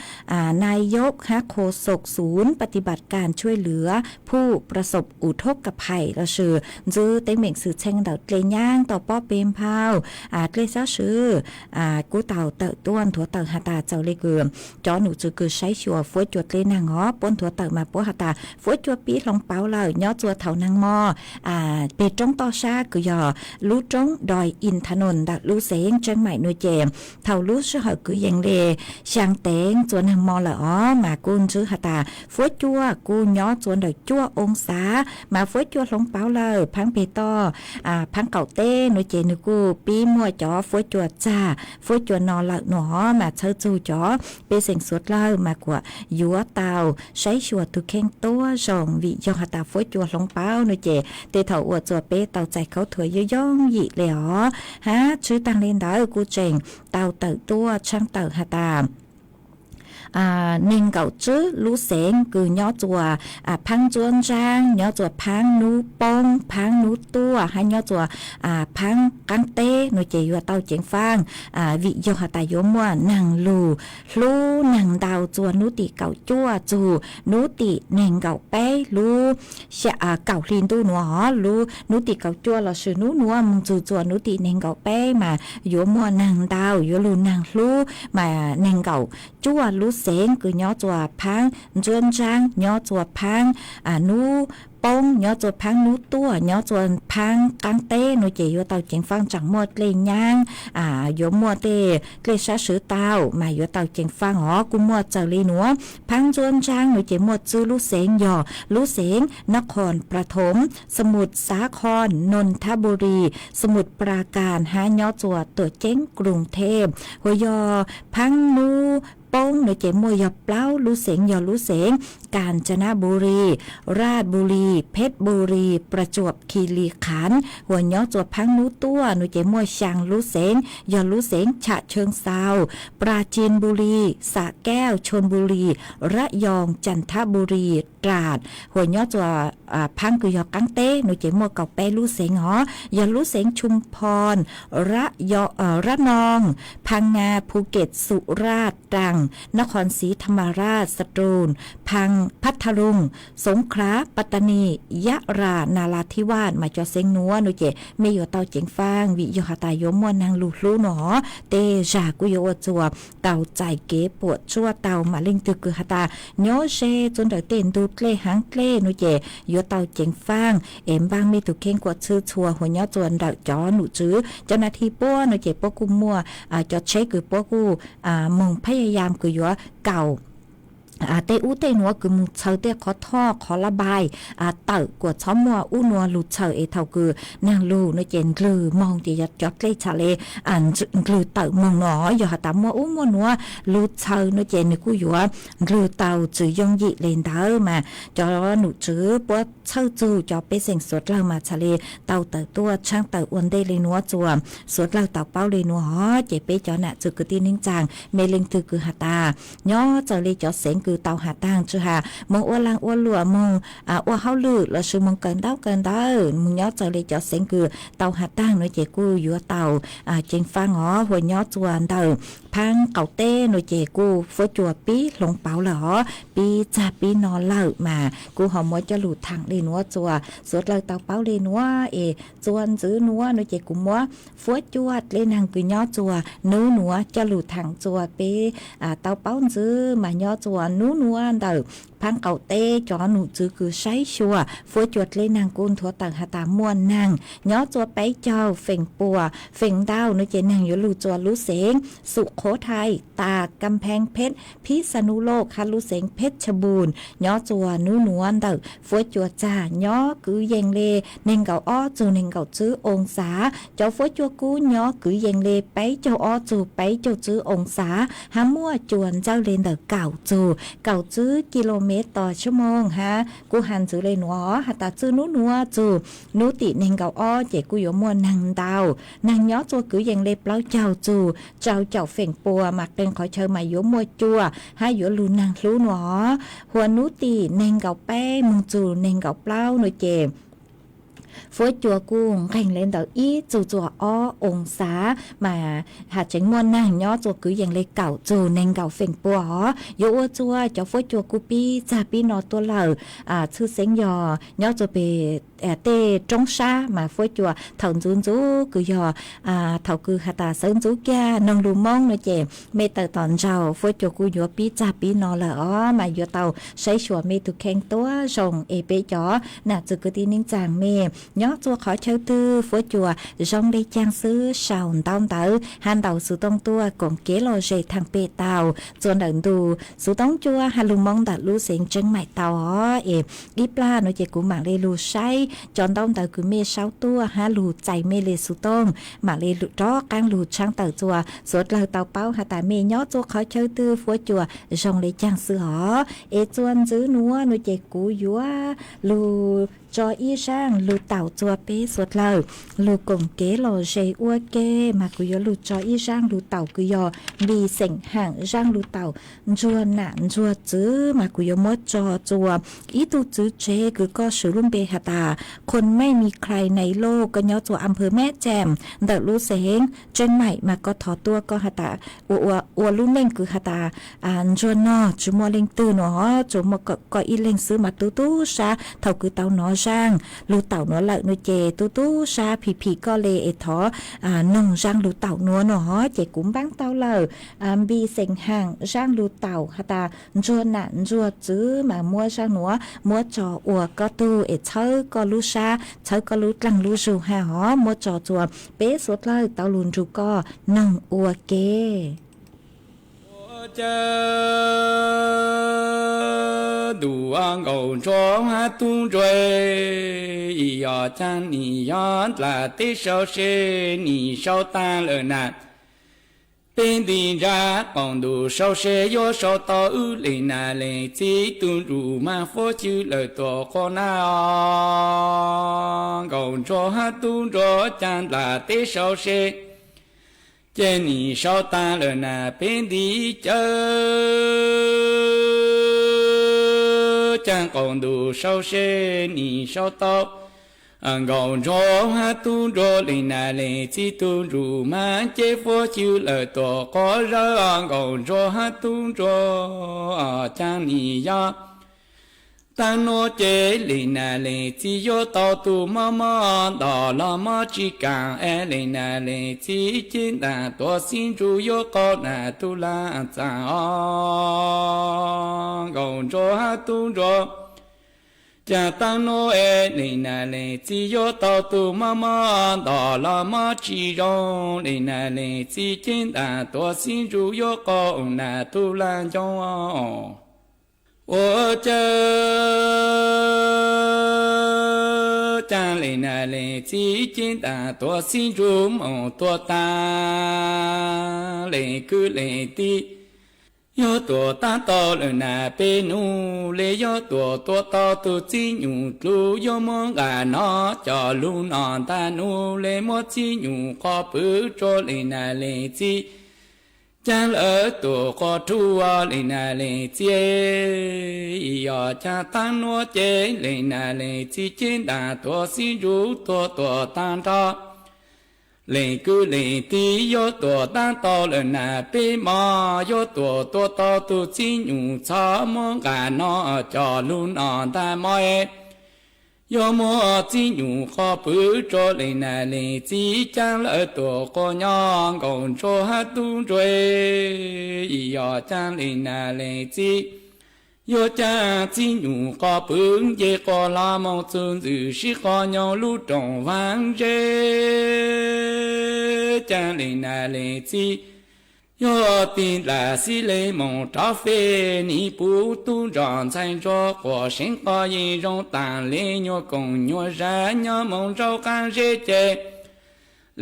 nai yob hab qho xom xum pab ti bas kaam tshuaj lwm phuj pra xom u thub ka phais los sis ntsib teeb meem xwm txheej ntawm dlej nyaab toj pob peg nphau dlej sab swv kuj tau tawm tuaj nthuav tawm has tas txawm le kws cov num tswv kws saib xyuas fuab cua dlej neeg hov puab nthuav tawm mas puab has tas fuab cua pib hloov pauv lawm nyob txuas thaum nag mo peg roob toj sab kws yog lub roob doi Inthanon ntawm lub xeev Tseeb Maim nuav ces thaum lub sij hawm kws yees le xyaa teev txuas nag mo lawm os mas kuj ntsib has tas fuab cua kuj nyob txuas ntawm cuaj oo xav mas fuab cua hloov pauv lawm phaab peg toj, phaab qaum teb no ces nws kuj pib muaj cov fuab cua txag fuab cua no lawm no mas txhawb txug cov pej xeem suav dlawg mas kuam yuav tau saib xyuas tug kheej tuab zoo vim yog has tas fuab cua hloov pauv no ces tej thaum ua txug peb tau txais khaub thuas yooj yooj yim le os. Hab tshwj taag le ntawd kuj tseem tau tawm tuaj tshaaj tawm has tas neeg nkaum tswb lub xeev kws nyob txuas phaab ntsuab ntsaab, nyob txuas phaab nub poob, phaab nub tuaj hab nyob txuas phaab qaab teb no ces yuav tau ceev faaj vim yog has tas yuav muaj naag lug hlub naag ntau txuas nub tim kaum cuaj txug nub tim neeg nkaum peb lub kaum hli ntuj nuav os, nub tim kaum cuaj lossis nub nuav moog txug txuas nub tim neeg nkaum peb mas yuav muaj naag ntau yuav lug naag hlub mas neeg nkaum cuaj lub xeev kws nyob txuas phaab ntsuab ntsaab, nyob txuas phaab nub poob, nyob txuas phaab nub tuaj, nyob txuas phaab qaab teb no ces yuav tau ceev faaj tsaam muaj dlej nyaab, yuav muaj tej dlej sab swv tau mas yuav tau ceev faaj os. Kuj muaj txawm le nuav phaab ntsuab ntsaab no ces muaj tswb lub xeev yog lub xeev Nakhon Pathom, Samut Sakhon, Nonthaburi, Samut Prakan hab nyob txuas tuam ceeb Krung Thep. Hos yog phaab nub poob no ces muaj yog plaub lub xeev yog lub xeev Kanchanaburi, Rajburi, Phechburi, Prachuap Khili Khan. Hos nyob txuas phaab nub tuaj no ces muaj xyaa lub xeev yog lub xeev Chachheeng Sau, Prachinburi, Sakev, Chonburi, Rayong, Chanthaburi, Tras. Hos nyob txuas phaab kws yog qaab teb no ces muaj kaum peb lub xeev os, yog lub xeev Chumphon, Rab Noo, Phang Nga, Phuket, Suraj, Trang, Nakhon Siv Thammaraj, Stroon, Phang, Phatharoong, Songkhla, Pattani, Yara, Narathivas mas cov xeev nuav no ces mej yuav tau ceev faaj vim yog has tas yuav muaj naag lug hlub no os. Tej zag kuj yuav ua txuas tau txais kev puam tsuaj tau mas leej twg kws has tas nyob ze txuas ntawm tej ntug dlej haav dlej no ces yuav tau ceev faaj es npaaj mej tug kheej kuam txhwb txhua. Hos nyob txuas ntawm cov nom tswv cov nas thi puab no ces puab kuj muaj cov tsheb kws puab kuj moog phab ya yam kws yuav kaum tej ub tej nuav kws moog txhawv tej qhov thoj qhov la npai tawm kuas txhob muaj ub nuav lug txhawv es thaum kws naag lug no ces ndlwg moog ces cov dlej txhaj le ndlwg tawm moog no. Yog has tas muaj ub muaj nuav lug txhawv no ces nwg kuj yuav ndlwg tau tsi yooj yim le ntawd mas cov nom tswv puab txhawj txug cov pej xeem suav dlawg mas txhaj le tau tawm tuaj tshaaj tawm ua ntej le nuav txuas suav dlawg tau paub le nuav os. Ces peb cov nam txwv kwv tij neej tsaa mej leej twg kws has tas nyob txawm le cov xeev kws tau has taag tsi has moog ua laag ua luam moog ua hauj lwm lossis moog kawm ntaub kawm ntawv moog nyob txawm le cov xeev kws tau has taag no ces kuj yuav tau ceev faaj os. Hos nyob txuas ntawm phaab qaum teb no ces kuj fuab cua pib hloov pauv lawm os, pib txag pib no lawm mas kuj ho muab coj lug thaam le nuav txuas suav dlawg tau paub le nuav es txuas ntxiv nuav no ces kuv muab fuab cua dlej naag kws nyob txuas nub nuav coj lug thaam txuas peb tau paub ntxiv mas nyob txuas nub nuav ntawm phaab qaum teb cov nom tswv kws saib xyuas fuab cua dlej naag kuj nthuav tawm has tas muaj naag nyob txuas peb caug feem pua feem ntau no ces naag yuav lug txuas lub xeev Sukhothaim, Tag, Kampeeng Phet, Phitsanulok hab lub xeev Phetchabun nyob txuas nub nuav ntawm fuab cua txag nyob kwv yees le neeg nkaum ob txug neeg nkaum tswb oo xav. Cov fuab cua kub nyob kwv yees le peb caug ob txug peb caug tswb oo xav hab muaj cua ntxawj le ntawm kaum txug kaum tswb kis lus mev tos tshab moog hab kuj has ntxiv le nuav has tas txwj nub nuav txug nub tim neeg nkaum ob ces kuj yuav muaj naag ntau, naag nyob txuas kwv yees le plaub caug txug rau caum feem pua mas qee qhov chaw mas yuav muaj cua hab yuav lug naag hlub nuav. Hos nub tim neeg nkaum peb moog txug neeg nkaum plaub no ces fuab cua kuj nqeeg le ntawm ib txug txuas ob oo xav mas has tseev muaj naag nyob txuas kwv yees le kaum txug neeg nkaum feem pua os. Yuav ua txuas cov fuab cua kuj pib txag pib no tuaj lawm, tshwj xeeb yog nyob txuas peg tej roob sab mas fuab cua thaum ntxuv ntxuv kws yog thaum kws has tas sawv ntxuv kiag noog lug Moob no ces mej tawm tom ntsaug fuab cua kuj yuav pib txag pib no lawm os mas yuav tau saib xyuas mej tug kheej tuab zoo es peb cov nam txwv kwv tij neej tsaa mej nyob txuas qhov chaw twg fuab cua zoo le caag xwb sau ntaub ntawv hab ntaus xuv tooj tuaj koom kev lom zem thaam pem tau txuas ntawm ntu xuv tooj cua hab lug Moob ntawm lub xeev Tseeb Maim tau os. Es ib plag no ces kuv maam le lug saib cov ntaub ntawv kws mej saub tuaj hab lug txais mej le xuv tooj, mam le rov qaab lug tshaab tawm txuas. Suav dlawg tau paub has tas mej nyob txuj qhov chaw twg, fuab cua zoo le caag xwb hov. Es txuas ntxiv nuav nuav ces kuv yuav lug tso ib zaaj lug taum txuas peb suav dlawg lug koom kev lom zem ua ke, mas kuv yuav lug tso ib zaaj lug taum kws yog npis xeem haam zaaj lug taum ntsuag nam ntsuag txwv, mas kuv yuav muab tso txuas ib tug txwv tsev kws koj swv lub npe has tas Khun Mej Mis Khlais Nais Loj, koj nyob txuas a phawv Meb Tseem ntawm lub xeev Tseeb Maim, mas koj thov tuaj koj has tas ua, ua lub neej kws has tas ntsuag nog tsi muaj leej twg nuav, tsuas muaj koj ib leeg xwb, mas tub tub sab thaum kws tau nov zaaj lug taum nuav lawm nuav ces tub tub sab phim phim koj le es thov noog zaaj lug taum nuav nuav hov. Ces kuv npaab tau lawm, npis xeem haam zaaj lug taum has tas ntsuag nam ntsuag txwv, mas muab zaaj nuav muab tso ua koj tug es txhawb koj lub sab, txhawb koj lub dlaag lub zug hab hov, muab tso txuas peb suav dlawg tau lug nrug koj noog ua ke. Ua caag ntuj nkaus ntsuag hab tub ntsuag, yog caag nim yog dlaab teb sau se nim sau taag lawm na. Peb nti ntsab qaum ntuj sau se yuav sau tau wb le nam le txiv tug ntuj mas fuab cwj lawm tuam quas na. Nkaus ntsuag hab tub ntsuag caag dlaab teb sau se ces nim sau taag lawm na. Peb nti cawv caag qaum ntuj sau se nim sau tau nkaus ntsuag hab tub ntsuag le nam le txiv tug ntuj mas ces fuab cwj lawm tuam quas zawg. Nkaus ntsuag hab tub ntsuag caag nim yog taag nuav ces le nam le txiv yuav tau tug mob mob nto los mob tsi kaam es le nam le txiv ceeb ntaag tuav xib ntsuj yuav qaug nam tug laag txaam os. Nkaus ntsuag hab tub ntsuag caag taag nuav es le nam le txiv yuav tau tug mob mob nto los mob tsi zoo, le nam le txiv ceeb ntaag tuav xib ntsuj yuav qaug nam tug laag ncoo. Ua caag caag le nam le txiv ceeb ntaag tuav xib ntsuj moog tuag taag, le kwv le tij yuav tuam taab tau lawm na. Peb nub le yuav tuam tuav tau tug txib nyuj dlub yuav muab nqaj nov coj lug noj ntag. Nub le muab txib nyuj qhov pwg rua le nam le txiv caag lawm tuam quas rua le nam le txiv. Yog caag taag nuav ces le nam le txiv ceeb ntaag tuav xib ntsuj tuag tuam taag nrho, le kwv le tij yuav tuam taab tau lawm na. Peb mog yuav tuam tuav tau tug txib nyuj txhob muab nqaj nov coj lug noj ntag mog. Yuav muab txib nyuj qhov pwg rua le nam le txiv caag lawm tuam quas nyob. Nkaus ntsuag hab tub ntsuag, yog caag le nam le txiv yuav caag txib nyuj qhov pwg nce quas hlo moog txug ntxwm sib qho nyob lub rooj vaag zeb, caag le nam le txiv yuav tig dlaag xib le moog rov fej nim puv tub nroj ntxhais ntsuag quas seev qhov yeej zoo taag le nyuag koom nyuag zag nyob moog nraub qaab zeb ces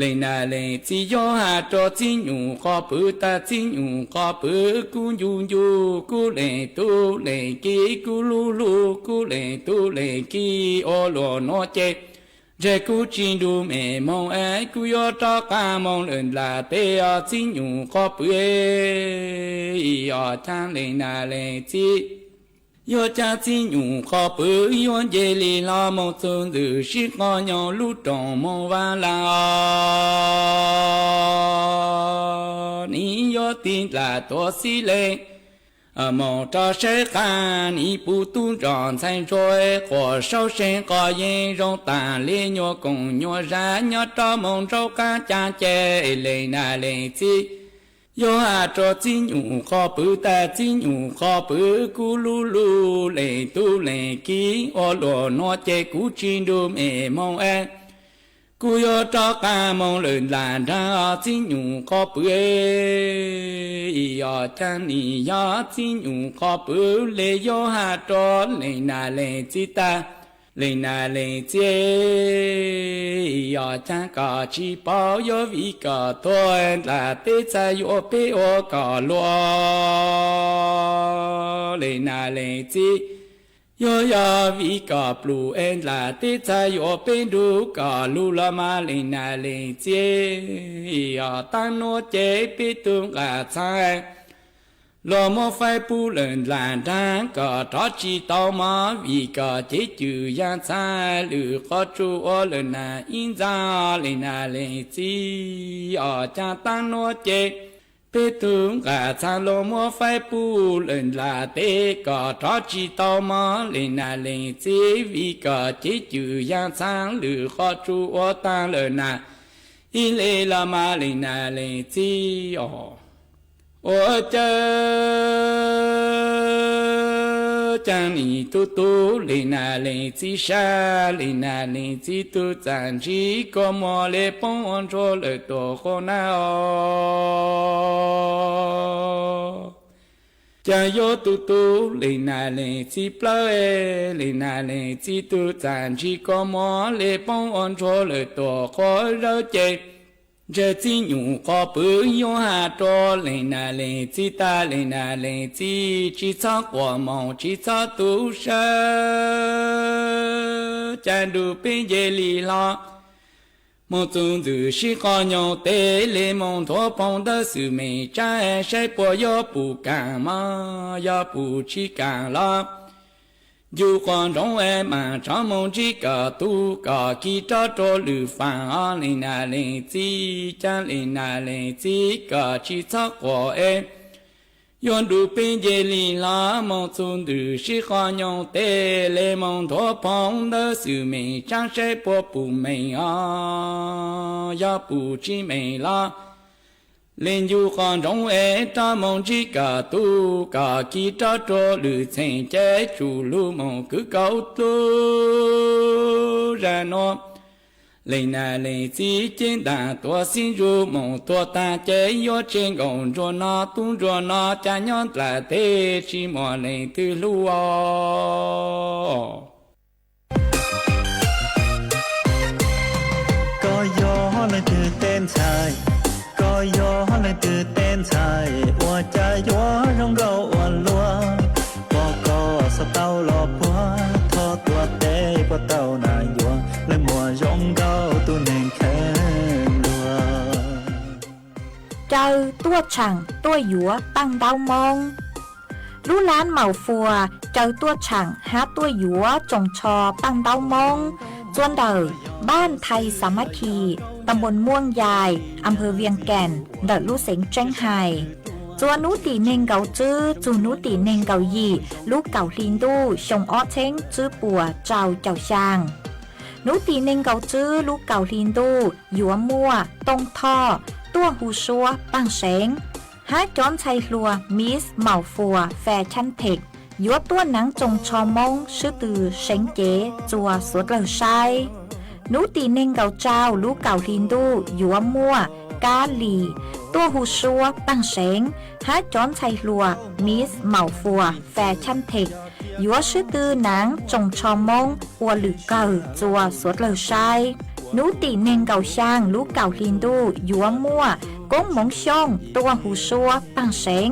le nam le txiv yuav has rua txib nyuj qhov pwg tas txib nyuj qhov pwg kub ncu ncu, kub le tub le kiv, kub lug lug, kub le tub le kiv, ua luag nuav ces ntshe kub tsi nrug mej moog es kub yuav rov qaab moog lawm dlaag peb os txib nyuj qhov pwg. Yog caag le nam le txiv yuav caag txib nyuj qhov pwg yuav nce le hlo moog txug ntxwm sib qho nyob lub rooj moog vaag laag os. Nim yuav tig dlaag tuav xib le moog rov saib qaab nim puv tub nroj ntxhais ntsuag quas saub seev qhov yeej zoo taag le nyuag koom nyuag zag nyob rov moog nraub qaab caag ces le nam le txiv yuav has rua txib nyuj qhov pwg tas txib nyuj qhov pwg kub lug lug le tub le kiv, ua luag nuav ces kub tsi nrug mej moog es kub yuav rov qaab moog lawm dlaag nraag os txib nyuj qhov pwg. Yog caag nim yog txib nyuj qhov pwg le yuav has rua le nam le txiv tas Leej Nab Leej Txiv, yog caag koj tsis paub, yog vim koj tuag, nplaj teb txhad yuav peb ua kom luag. Leej Nab Leej Txiv, yog, yog vim koj pluj es nplaj teb txhad yuav peb nrug koj lug los mas. Leej Nab Leej Txiv, yog taag nuav ces peb tug nqaj txhab luag muab faib pub lawm nplaj nraag, koj rov tsis tau mog, vim koj cev cwm yaag txhab lwm qhov tsua ua lawm nag ib ntxaag. Leej Nab Leej Txiv, yog caag taag nuav ces peb tug nqaj txhab luag muab faib pub lawm nplaj teb, koj rov tsis tau mog. Leej Nab Leej Txiv, vim koj cev cwm yaag txhab lwm qhov tsua ua taag lawm nag ib le los mas. Leej Nab Leej Txiv, ua cas caag nim tug tub Leej Nab Leej Txiv sab, Leej Nab Leej Txiv tug txaj ntsig kua muag le poob ua ntsuag lawm tuaj qhov nab os. Caag yuav tug tub Leej Nab Leej Txiv plawg, Leej Nab Leej Txiv tug txaj ntsig kua muag le poob ua ntsuag lawm tuaj qhov zawg ces ntshe txiv nyuj qhov pw yuav has rua Leej Nab Leej Txiv tag. Leej Nab Leej Txiv tsis txhob quas moog, tsis txhob tu sawv, ca nrug peb nce li hlo moog txug ntxwg sib qho nyoog teg le moog nthuav phoo ntawd xwm meej tsaab saib puas yuav pum kaam mog, yog pum tsis kaam los ncu quas ntsoov es maam rov moog ntsib koj tug, koj kis rov rua lwm faam os. Leej Nab Leej Txiv, caag Leej Nab Leej Txiv koj tsis txhob quas es yuav nrug peb nce li hlo moog txug ntxwg sib qho nyoog teg le moog nthuav phoo ntawd xwm meej tsaab saib puas pum meej os, yog pum tsis meej los le ncu quas ntsoov es rov moog ntsib koj tug, koj kis rov rua lwm txheej ces tsum lug moog kwv kaus dlua. Zag nuav Leej Nab Leej Txiv cev ntaag tuav xib ntsuj moog tuag taag ces yuav tseg nkaus ntsuag no tub ntsuag no, ca nyob nplaj teb tsis muaj leej twg hlub os. Koj yog leej twg tej ntxhais, koj yog leej twg tej ntxhais, ua cas yuav zoo nkauj ua luaj, pom koj xav tau los puag, thov tuav teb puas tau nas yuav, leej muam zoo nkauj tus neeg kheev luag. Caw tuaj tshaam tuaj yuav paaj ntaub moob. Lub lab Maum Fuas caw tuaj tshaam hab tuaj yuav tsoos tsho paaj ntaub moob txua ntawm npaj Thais Xas Mab Khis, ta npuas Muaj Yais, a nphaw Vias Kaas ntawm lub xeev Tseeb Hais. Txua nub tim neeg nkaus tswb txug nub tim neeg nkaus yim lub kaum hli ntuj xyoo ob txheeb tswb puas rau caum xyaa. Nub tim neeg nkaus tswb lub kaum hli ntuj yuav muaj Tooj Thoj tuaj hu suab paaj seev, hab cov ntxhais hluas Miss Maum Fuas Fes Chaj Theem yuav tuaj naav tsoos tsho moob swb tw seev cev txua suav dlawg saib. Nub tim neeg nkaus tsau lub kaum hli ntuj yuav muaj Kab Lis tuaj hu suab paaj seev, hab cov ntxhais hluas Miss Maum Fuas Fes Chaj Theem yuav swb tw naav tsoos tsho moob ua lwm kawg txua suav dlawg saib. Nub tim neeg nkaus xyaa lub kaum hli ntuj yuav muaj Koob Moov Xyooj tuaj hu suab paaj seev,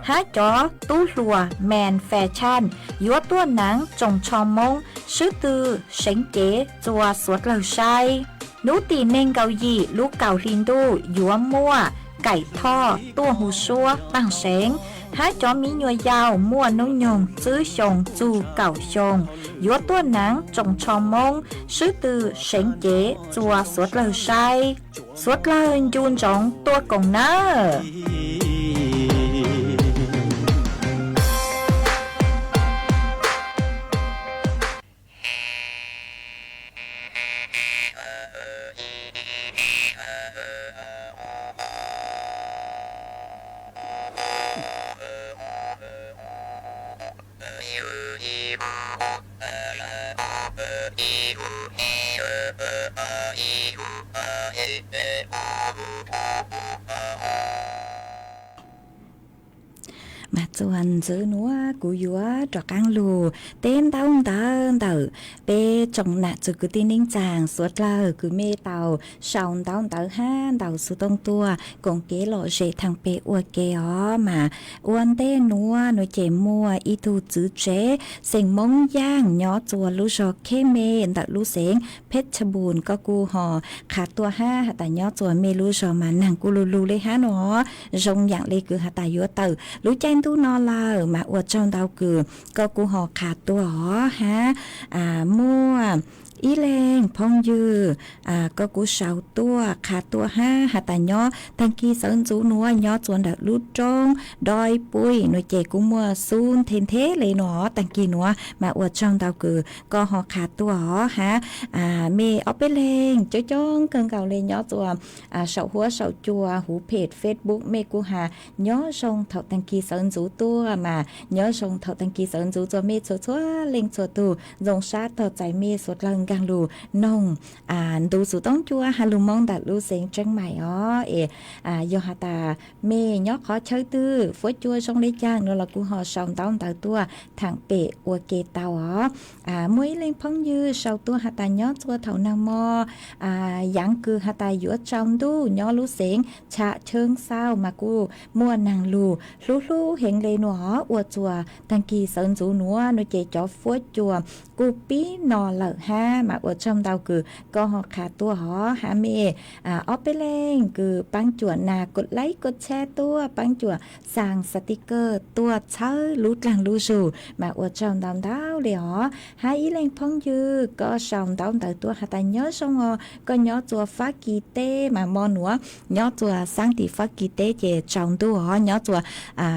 hab cov tub hluas Mes Fes Chaj yuav tuaj naav tsoos tsho moob swb tw seev cev txua suav dlawg saib. Nub tim neeg nkaus yim lub kaum hli ntuj yuav muaj Kaim Thoj tuaj hu suab paaj seev, hab cov miv nyuas yaus muaj nub nyoog tswb xyoo txug kaum xyoo yuav tuaj naav tsoos tsho moob swb tw seev cev txua suav dlawg saib. Suav dlawg ncu ntsoov tuaj koom nawb. Mas Tuaj ntxiv nuav kuv yuav rov qaab lug teb ntaub ntawv ntawm peb tsoom nam txwv kwv tij neej tsaa suav dlawg kws mej tau sau ntaub ntawv hab ntau xuv toob tuaj koom kev lom zem thaam pem ua ke os. Mas ua ntej nuav nuav ces muaj ib tug txwv tsev xeem Moob Yaaj nyob txua lub zog Kheb Me ntawm lub xeev Phetv Tshaj Npum, koj kuj ho qha tuaj hab has tas nyob txua mej lub zog mas naag kuj lug lug le hab nuav os. Zoo yaam le kws has tas yuav tawm lub caij ntuj no lawm mas ua tsaug ntau kws koj kuj ho qha tuaj os hab. Muaj ib leeg phooj ywg koj kuj sau tuaj qha tuaj hab has tas nyob taag kis sawv ntxuv nuav nyob txua ntawm lub roob Doi Puj nuav ces kuj muaj xub nthe nthe le nuav os. Taag kis nuav mas ua tsaug ntau kws koj ho qha tuaj os hab. Mej ob peb leeg coob coob kawg nkaus le nyob txua saum huab saum cua huv phem Facebook mej kuj has nyob zoo thaum taag kis sawv ntxuv tuaj mas nyob zoo thaum taag kis sawv ntxuv txua mej txhua txhua leej txhua tug. Ntxoov sab tog txais mej suav dlawg nkaag lug noog ntu xuv toob cua has lug Moob ntawm lub xeev Tseeb Maim os. Es yog has tas mej nyob qhov chaw twg fuab cua zoo le caag nuav los kuj ho sau ntaub ntawv tuaj thaam pem ua ke tau os. Muaj ib leeg phooj ywg sau tuaj has tas nyob txua thaum naag mo yaav kws has tas yuav tsau ntuj nyob lub xeev Tsham Cheeb Xauj mas kuj muaj naag lug hlub hlub heev le nuav os. Ua txua taag kis sawv ntxuv nuav nuav ces cov fuab cua kuj pib no lawm hab mas ua tsaug ntau kws koj ho qha tuaj os hab. Mej ob peb leeg kws paab cuam nas kua laib kua tshab tuaj paab cuam xaa xaa ti kawg tuaj txhawb lub dlaag lub zug mas ua tsaug ntau ntau le os. Hab ib leeg phooj ywg koj sau ntaub ntawv tuaj has tas nyob zoo os, koj nyob txua Fab Kis teb mas mo nuav nyob txua xaab tim Fab Kis teb ces tsau ntuj os, nyob txua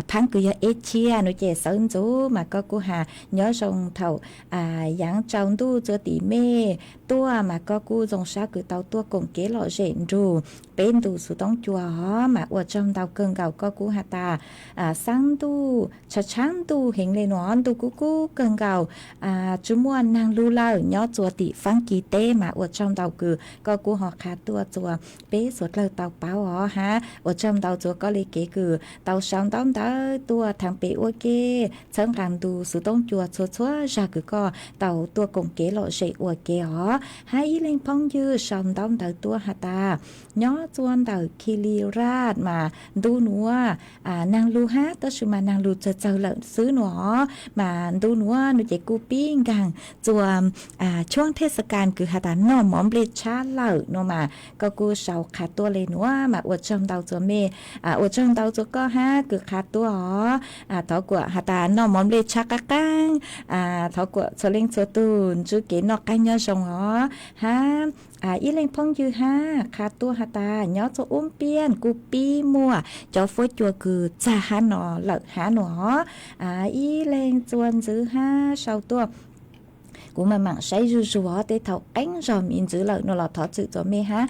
phaab kws yog eb txhiab nuav ces sawv ntxuv mas koj kuj has nyob zoo thaum yaav tsau ntuj txua tim mej tuaj mas koj kuj zoo sab kws tau tuaj koom kev lom zem nrug peb ntu xuv toob cua os mas ua tsaug ntau kawg nkaus. Koj kuj has tas xaab ntuj tshav tshaab ntuj heev le nuav, ntuj kub kub kawg nkaus, tsi muaj naag lug lawm nyob txua tim Fab Kis teb mas ua tsaug ntau kws koj kuj ho qha tuaj txua peb suav dlawg tau paub os hab. Ua tsaug ntau txua koj le kev kws tau sau ntaub ntawv tuaj thaam pem ua ke txhawb nqaa ntu xuv toob cua txhua txhua zag kws koj tau tuaj koom kev lom zem ua ke os. Hab ib leeg phooj ywg sau ntaub ntawv tuaj has tas nyob txua ntawm Khis Lis Raj mas ntu nuav naag lug hab tab sis mas naag lug txawg txawg lawm xwb nuav os, mas ntu nuav nuav ces kuj pib nkaag txua tshuab thej xa kas kws has tas noj mov nplej tshab lawm nuav mas koj kuj sau qha tuaj le nuav mas ua tsaug ntau txua mej, ua tsaug ntau txua koj hab kws qha tuaj os. Thov kuam has tas noj mov nplej tshab qaab qaab, thov kuam txhua leej txhua tug ntsib kev noj qaab nyob zoo os hab. Ib leeg phooj ywg hab qha tuaj has tas nyob txua Ub Piaj kuj pib muaj cov fuab cua kws txag hab no lawm hab nuav os. Ib leeg txua ntxiv hab sau tuaj, kuv maam maam saib zuj zus os, tej thaum qeeb zog me ntxiv lawm nuav los thov txim txua mej hab.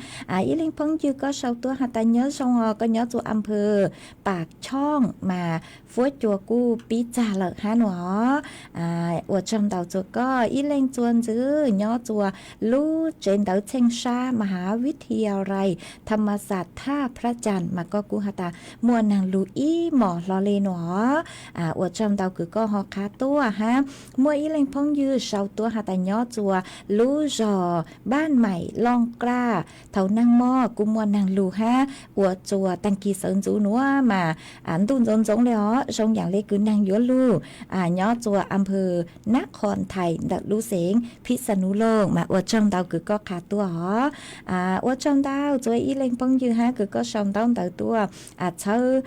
Ib leeg phooj ywg koj sau tuaj has tas nyob zoo os, koj nyob txua Am Phwv Pas Choj mas fuab cua kuj pib txag lawm hab nuav os. Ua tsaug ntau txua koj. Ib leeg txua ntxiv nyob txua lub tsev ntawv Txheej Sab Maha Vithiyalai Thamasata Phra Cas mas koj kuj has tas muaj naag lug ib mos hlo le nuav os. Ua tsaug ntau kws koj ho qha tuaj hab. Muaj ib leeg phooj ywg sau tuaj has tas nyob txua lub zog Npaj Maim Looj Kraj thaum naag mo kuj muaj naag lug hab ua txua taag kis sawv ntxuv nuav mas ntuj ntxoov ntxoov le os, zoo yaam le kws naag yuav lug nyob txua Am Phwv Nab Qhos Thais ntawm lub xeev Phij Xa Nus Looj mas ua tsaug ntau kws koj qha tuaj os. Ua tsaug ntau txua ib leeg phooj ywg hab kws koj sau ntaub ntawv tuaj txhawb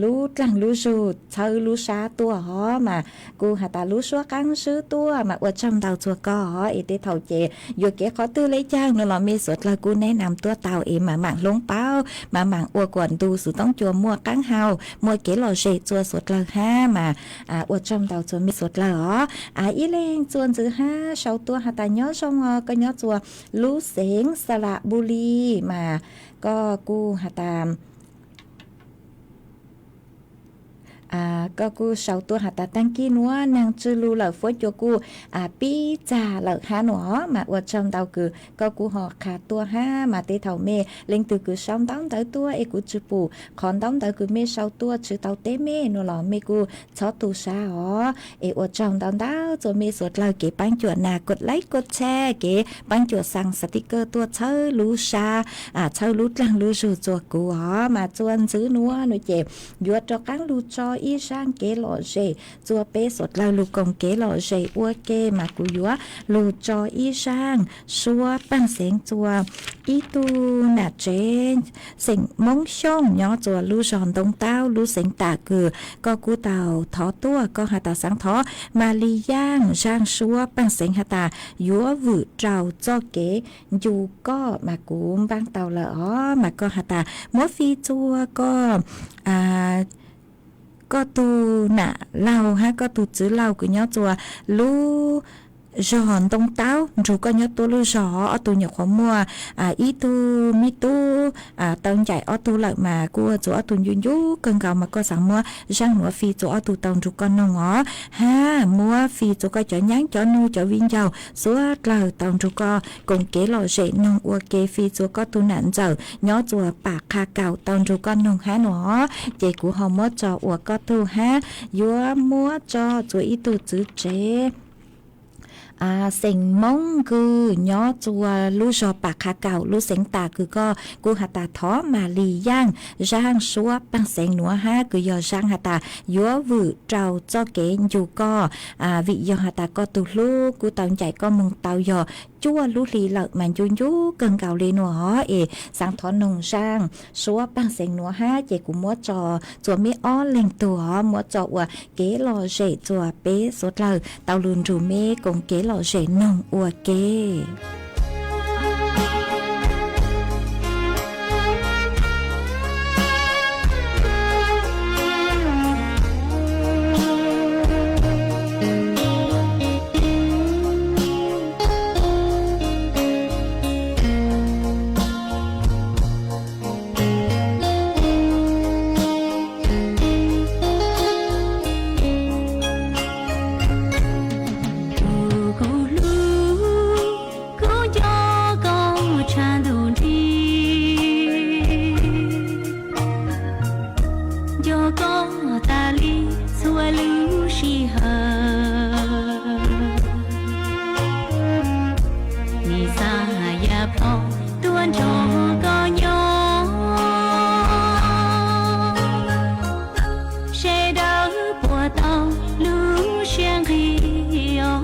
lub dlaag lub zug txhawb lub sab tuaj os mas kuj has tas lub suab qaab swb tuaj mas ua tsaug ntau txua koj os. Es tej thaum ces yuam kev qhov twg le caag nuav los mej suav dlawg kuj neb nam tuaj tau es maam maam hloob paub maam maam ua kuas ntu xuv toob cua muaj qaab hau muaj kev lom zem txua suav dlawg hab mas ua tsaug ntau txua mej suav dlawg os. Ib leeg txua ntxiv hab sau tuaj has tas nyob zoo os, koj nyob txua lub xeev Xas Las Npus Lis mas koj kuj has tas koj kuj sau tuaj has tas tag kis nuav naag tsw lug lawm, fuab cua kuj pib txag lawm hab nua os. Mas ua tsaug ntau kws koj kuj ho qha tuaj hab, mas tej thaum mej leej twg kws sau ntaub ntawv tuaj es kuv tsi pum qhov ntaub ntawv kws mej sau tuaj tsi tau teb mej nua los mej kuj txhob tu sab os. Es ua tsaug ntau ntau rua mej suav dlawg kev paab cuam nas kod laib kod tshaj, kev paab cuam xaa xas tiv kawg tuaj txhawb lub sab, txhawb lub dlaag lub zug rua kuv os. Mas rua ntxiv nuav nua ces yuav rov qaab lug tso ib zaaj kev lom zem rua peb suav dlawg lug koom kev lom zem ua ke, mas kuv yuav lug tso ib zaaj suab paaj xeev rua ib tug nam tsev xeem Moob Xyooj nyob rua lub zog Ntoo Taub lub xeev Tam kws koj kuj tau thov tuaj, koj has tas xaav thov Malis Yaaj zaaj suab paaj xeev has tas yuav vwm rau txoj kev ncu koj, mas kuv npaab tau lawm os. Mas koj has tas muab fij rua koj, koj tug nam laug hab koj tug txwv laug kws nyob rua lub zog Ntoo Taub nrug koj nyob tuab lub zog, ob tug nyuam qhuav muaj ib tug me tub tau ncaim ob tug lawm, mas kuj ua rua ob tug ncu ncu kawg nkaus, mas koj xaav muab zaaj nuav fij rua ob tug tau nrug koj noog os, hab muab fij rua koj cov nyab cov nug cov viv ncaus suav dlawg tau nrug koj koom kev lom zem noog ua ke, fij rua koj tug nam ntxawm nyob rua Pam Qha Kaum tau nrug koj noog hab nua. Ces kuv ho muab tso ua koj tug hab yuav muab tso rua ib tug txwv tsev xeem Moob kws nyob rua lub zog Pam Qha Kaum lub xeev Tam kws koj kuj has tas thov Malis Yaaj zaaj suab paaj xeev nuav hab kws yog zaaj has tas yuav vwm rau txoj kev ncu koj, vim yog has tas koj tug hlub kuj tau ncaim koj moog tau yog cuaj lub hli lawm, mas ncu ncu kawg nkaus le nua os. Es xaav thov noog zaaj suab paaj xeev nuav hab ces kuv muab tso rua meb ob leeg tug os, muab tso ua kev lom zem rua peb suav dlawg tau lug nrug meb koom kev lom zem noog ua ke. Tus kuv hlub, kuv nco koj tshaj ntuj nrig, nco koj tas li txhua lub sij hawm. Nim xa ya plho tuaj nrog koj nyob, sawv daws puas tau lub siab nqig os.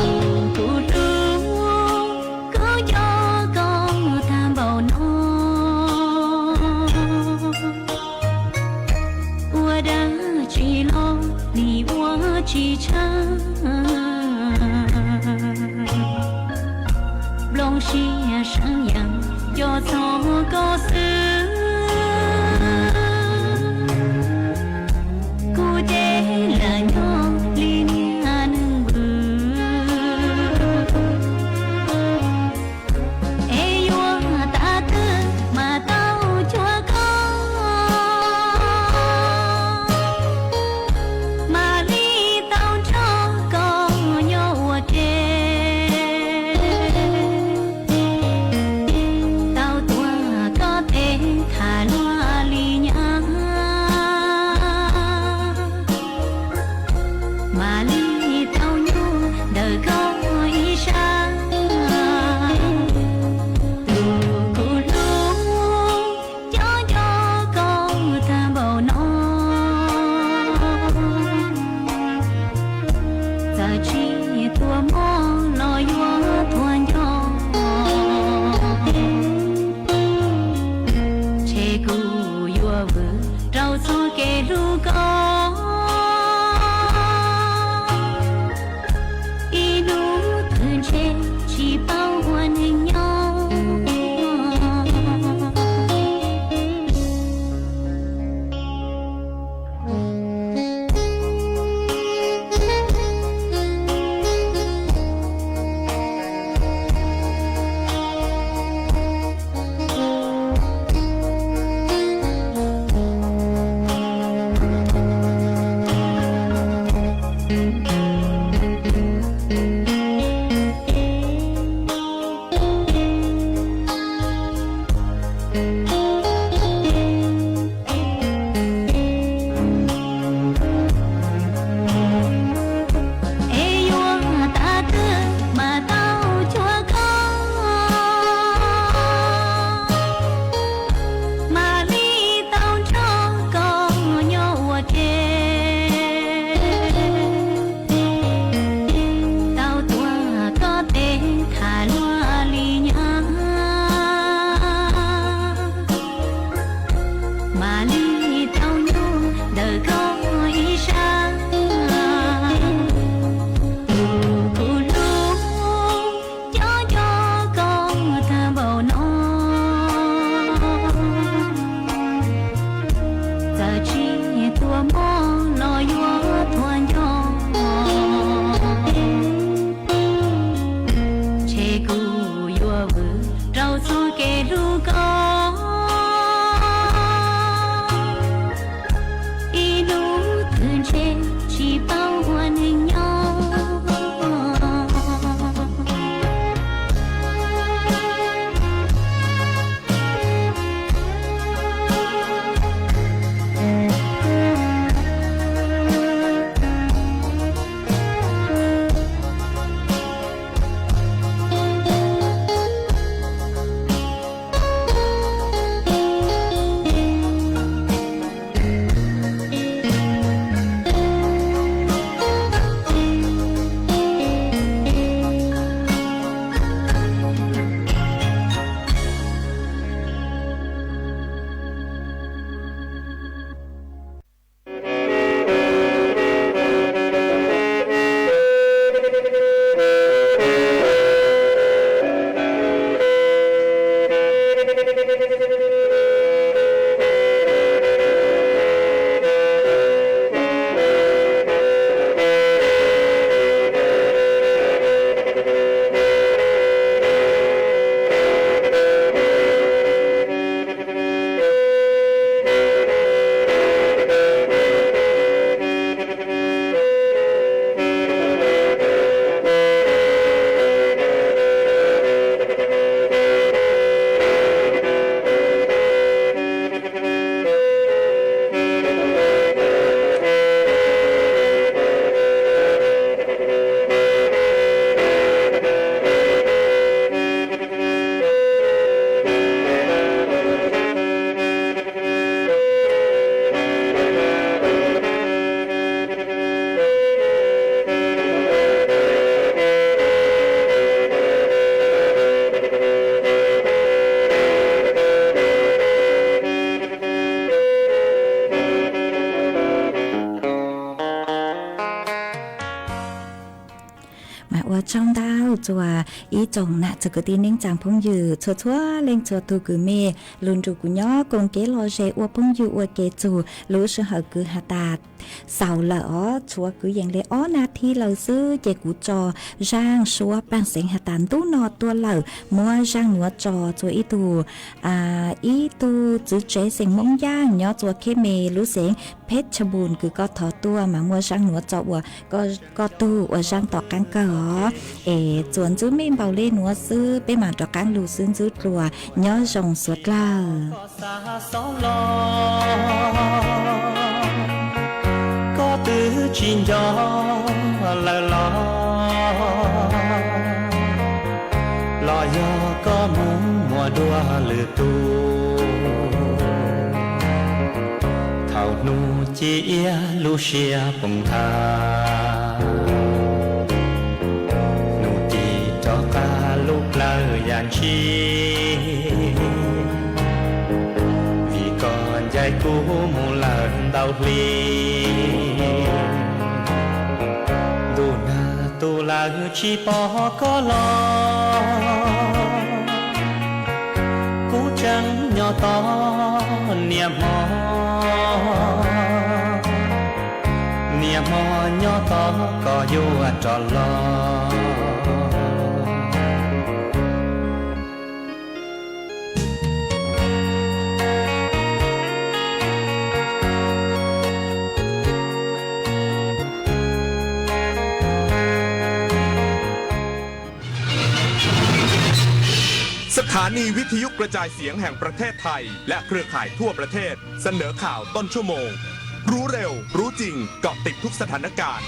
Tus kuv hlub, kuv nco koj tag npaum no, ua dab tsi los nim ua tsis tshaj. Nplooj siab seev yeej nco txog koj xwb, kuv ces lam nyob li niag neeg vwm. Es yuav tas twg mas tau cuag koj, mam li tau nrog koj nyob ua ke. Tau tuav koj tes tham luag li nyab, mam li tau nyuaj ntawm koj ib sab. Tus kuv hlub, nco nco koj tag npaum no, txawm tsis tuaj mob los yuav tuag nco, ntshe kuv yuav vwm rau txoj kev hlub koj. Ib hnub twg ntshe tsis paub ua neeg nyob. Ua tsaug ntau txhua ib tsoom nam txiv kwv tij neej tsaa phooj ywg txhua txhua leej txhua tug kws mej lug nrug kuv nyob koom kev lom zem ua phooj ywg ua ke txug lub sij hawm kws has tas xaus lawm os, tshuav kwv yees le ob nas this lawm xwb ces kuv tso zaaj suab paaj xeev has tas ntub no tuaj lawm muab zaaj nuav tso txhua ib tug ib tug txiv tsev xeem Moob Yaaj nyob txhua kheb me lub xeev Phej Tshaj Npun kws koj thov tuaj mas muaj zaaj nuav tso ua koj tug ua zaaj tom qaab kawg os. Es txuas ntxwb mej npaum le nuav xwb peb mam rov qaab lug xwb ntxwb dlua, nyob zoo suav dlawg. Koj twb tsis nco lawm los, los yog koj mus muaj dua lwm tus. Thaum hnub ci iab lub siab poob thawj, hnub ci rov qab lub plawv yam ntshis, vim koj ncaim kuv mus lawm ntau hli. Ntuj nag tu lawv tsis pom koj los, kuv tseem nyob tos niaj hmo, niaj hmo nyob tos koj yuav rov los.สถานีวิทยุกระจายเสียงแห่งประเทศไทยและเครือข่ายทั่วประเทศเสนอข่าวต้นชั่วโมง รู้เร็ว รู้จริง เกาะติดทุกสถานการณ์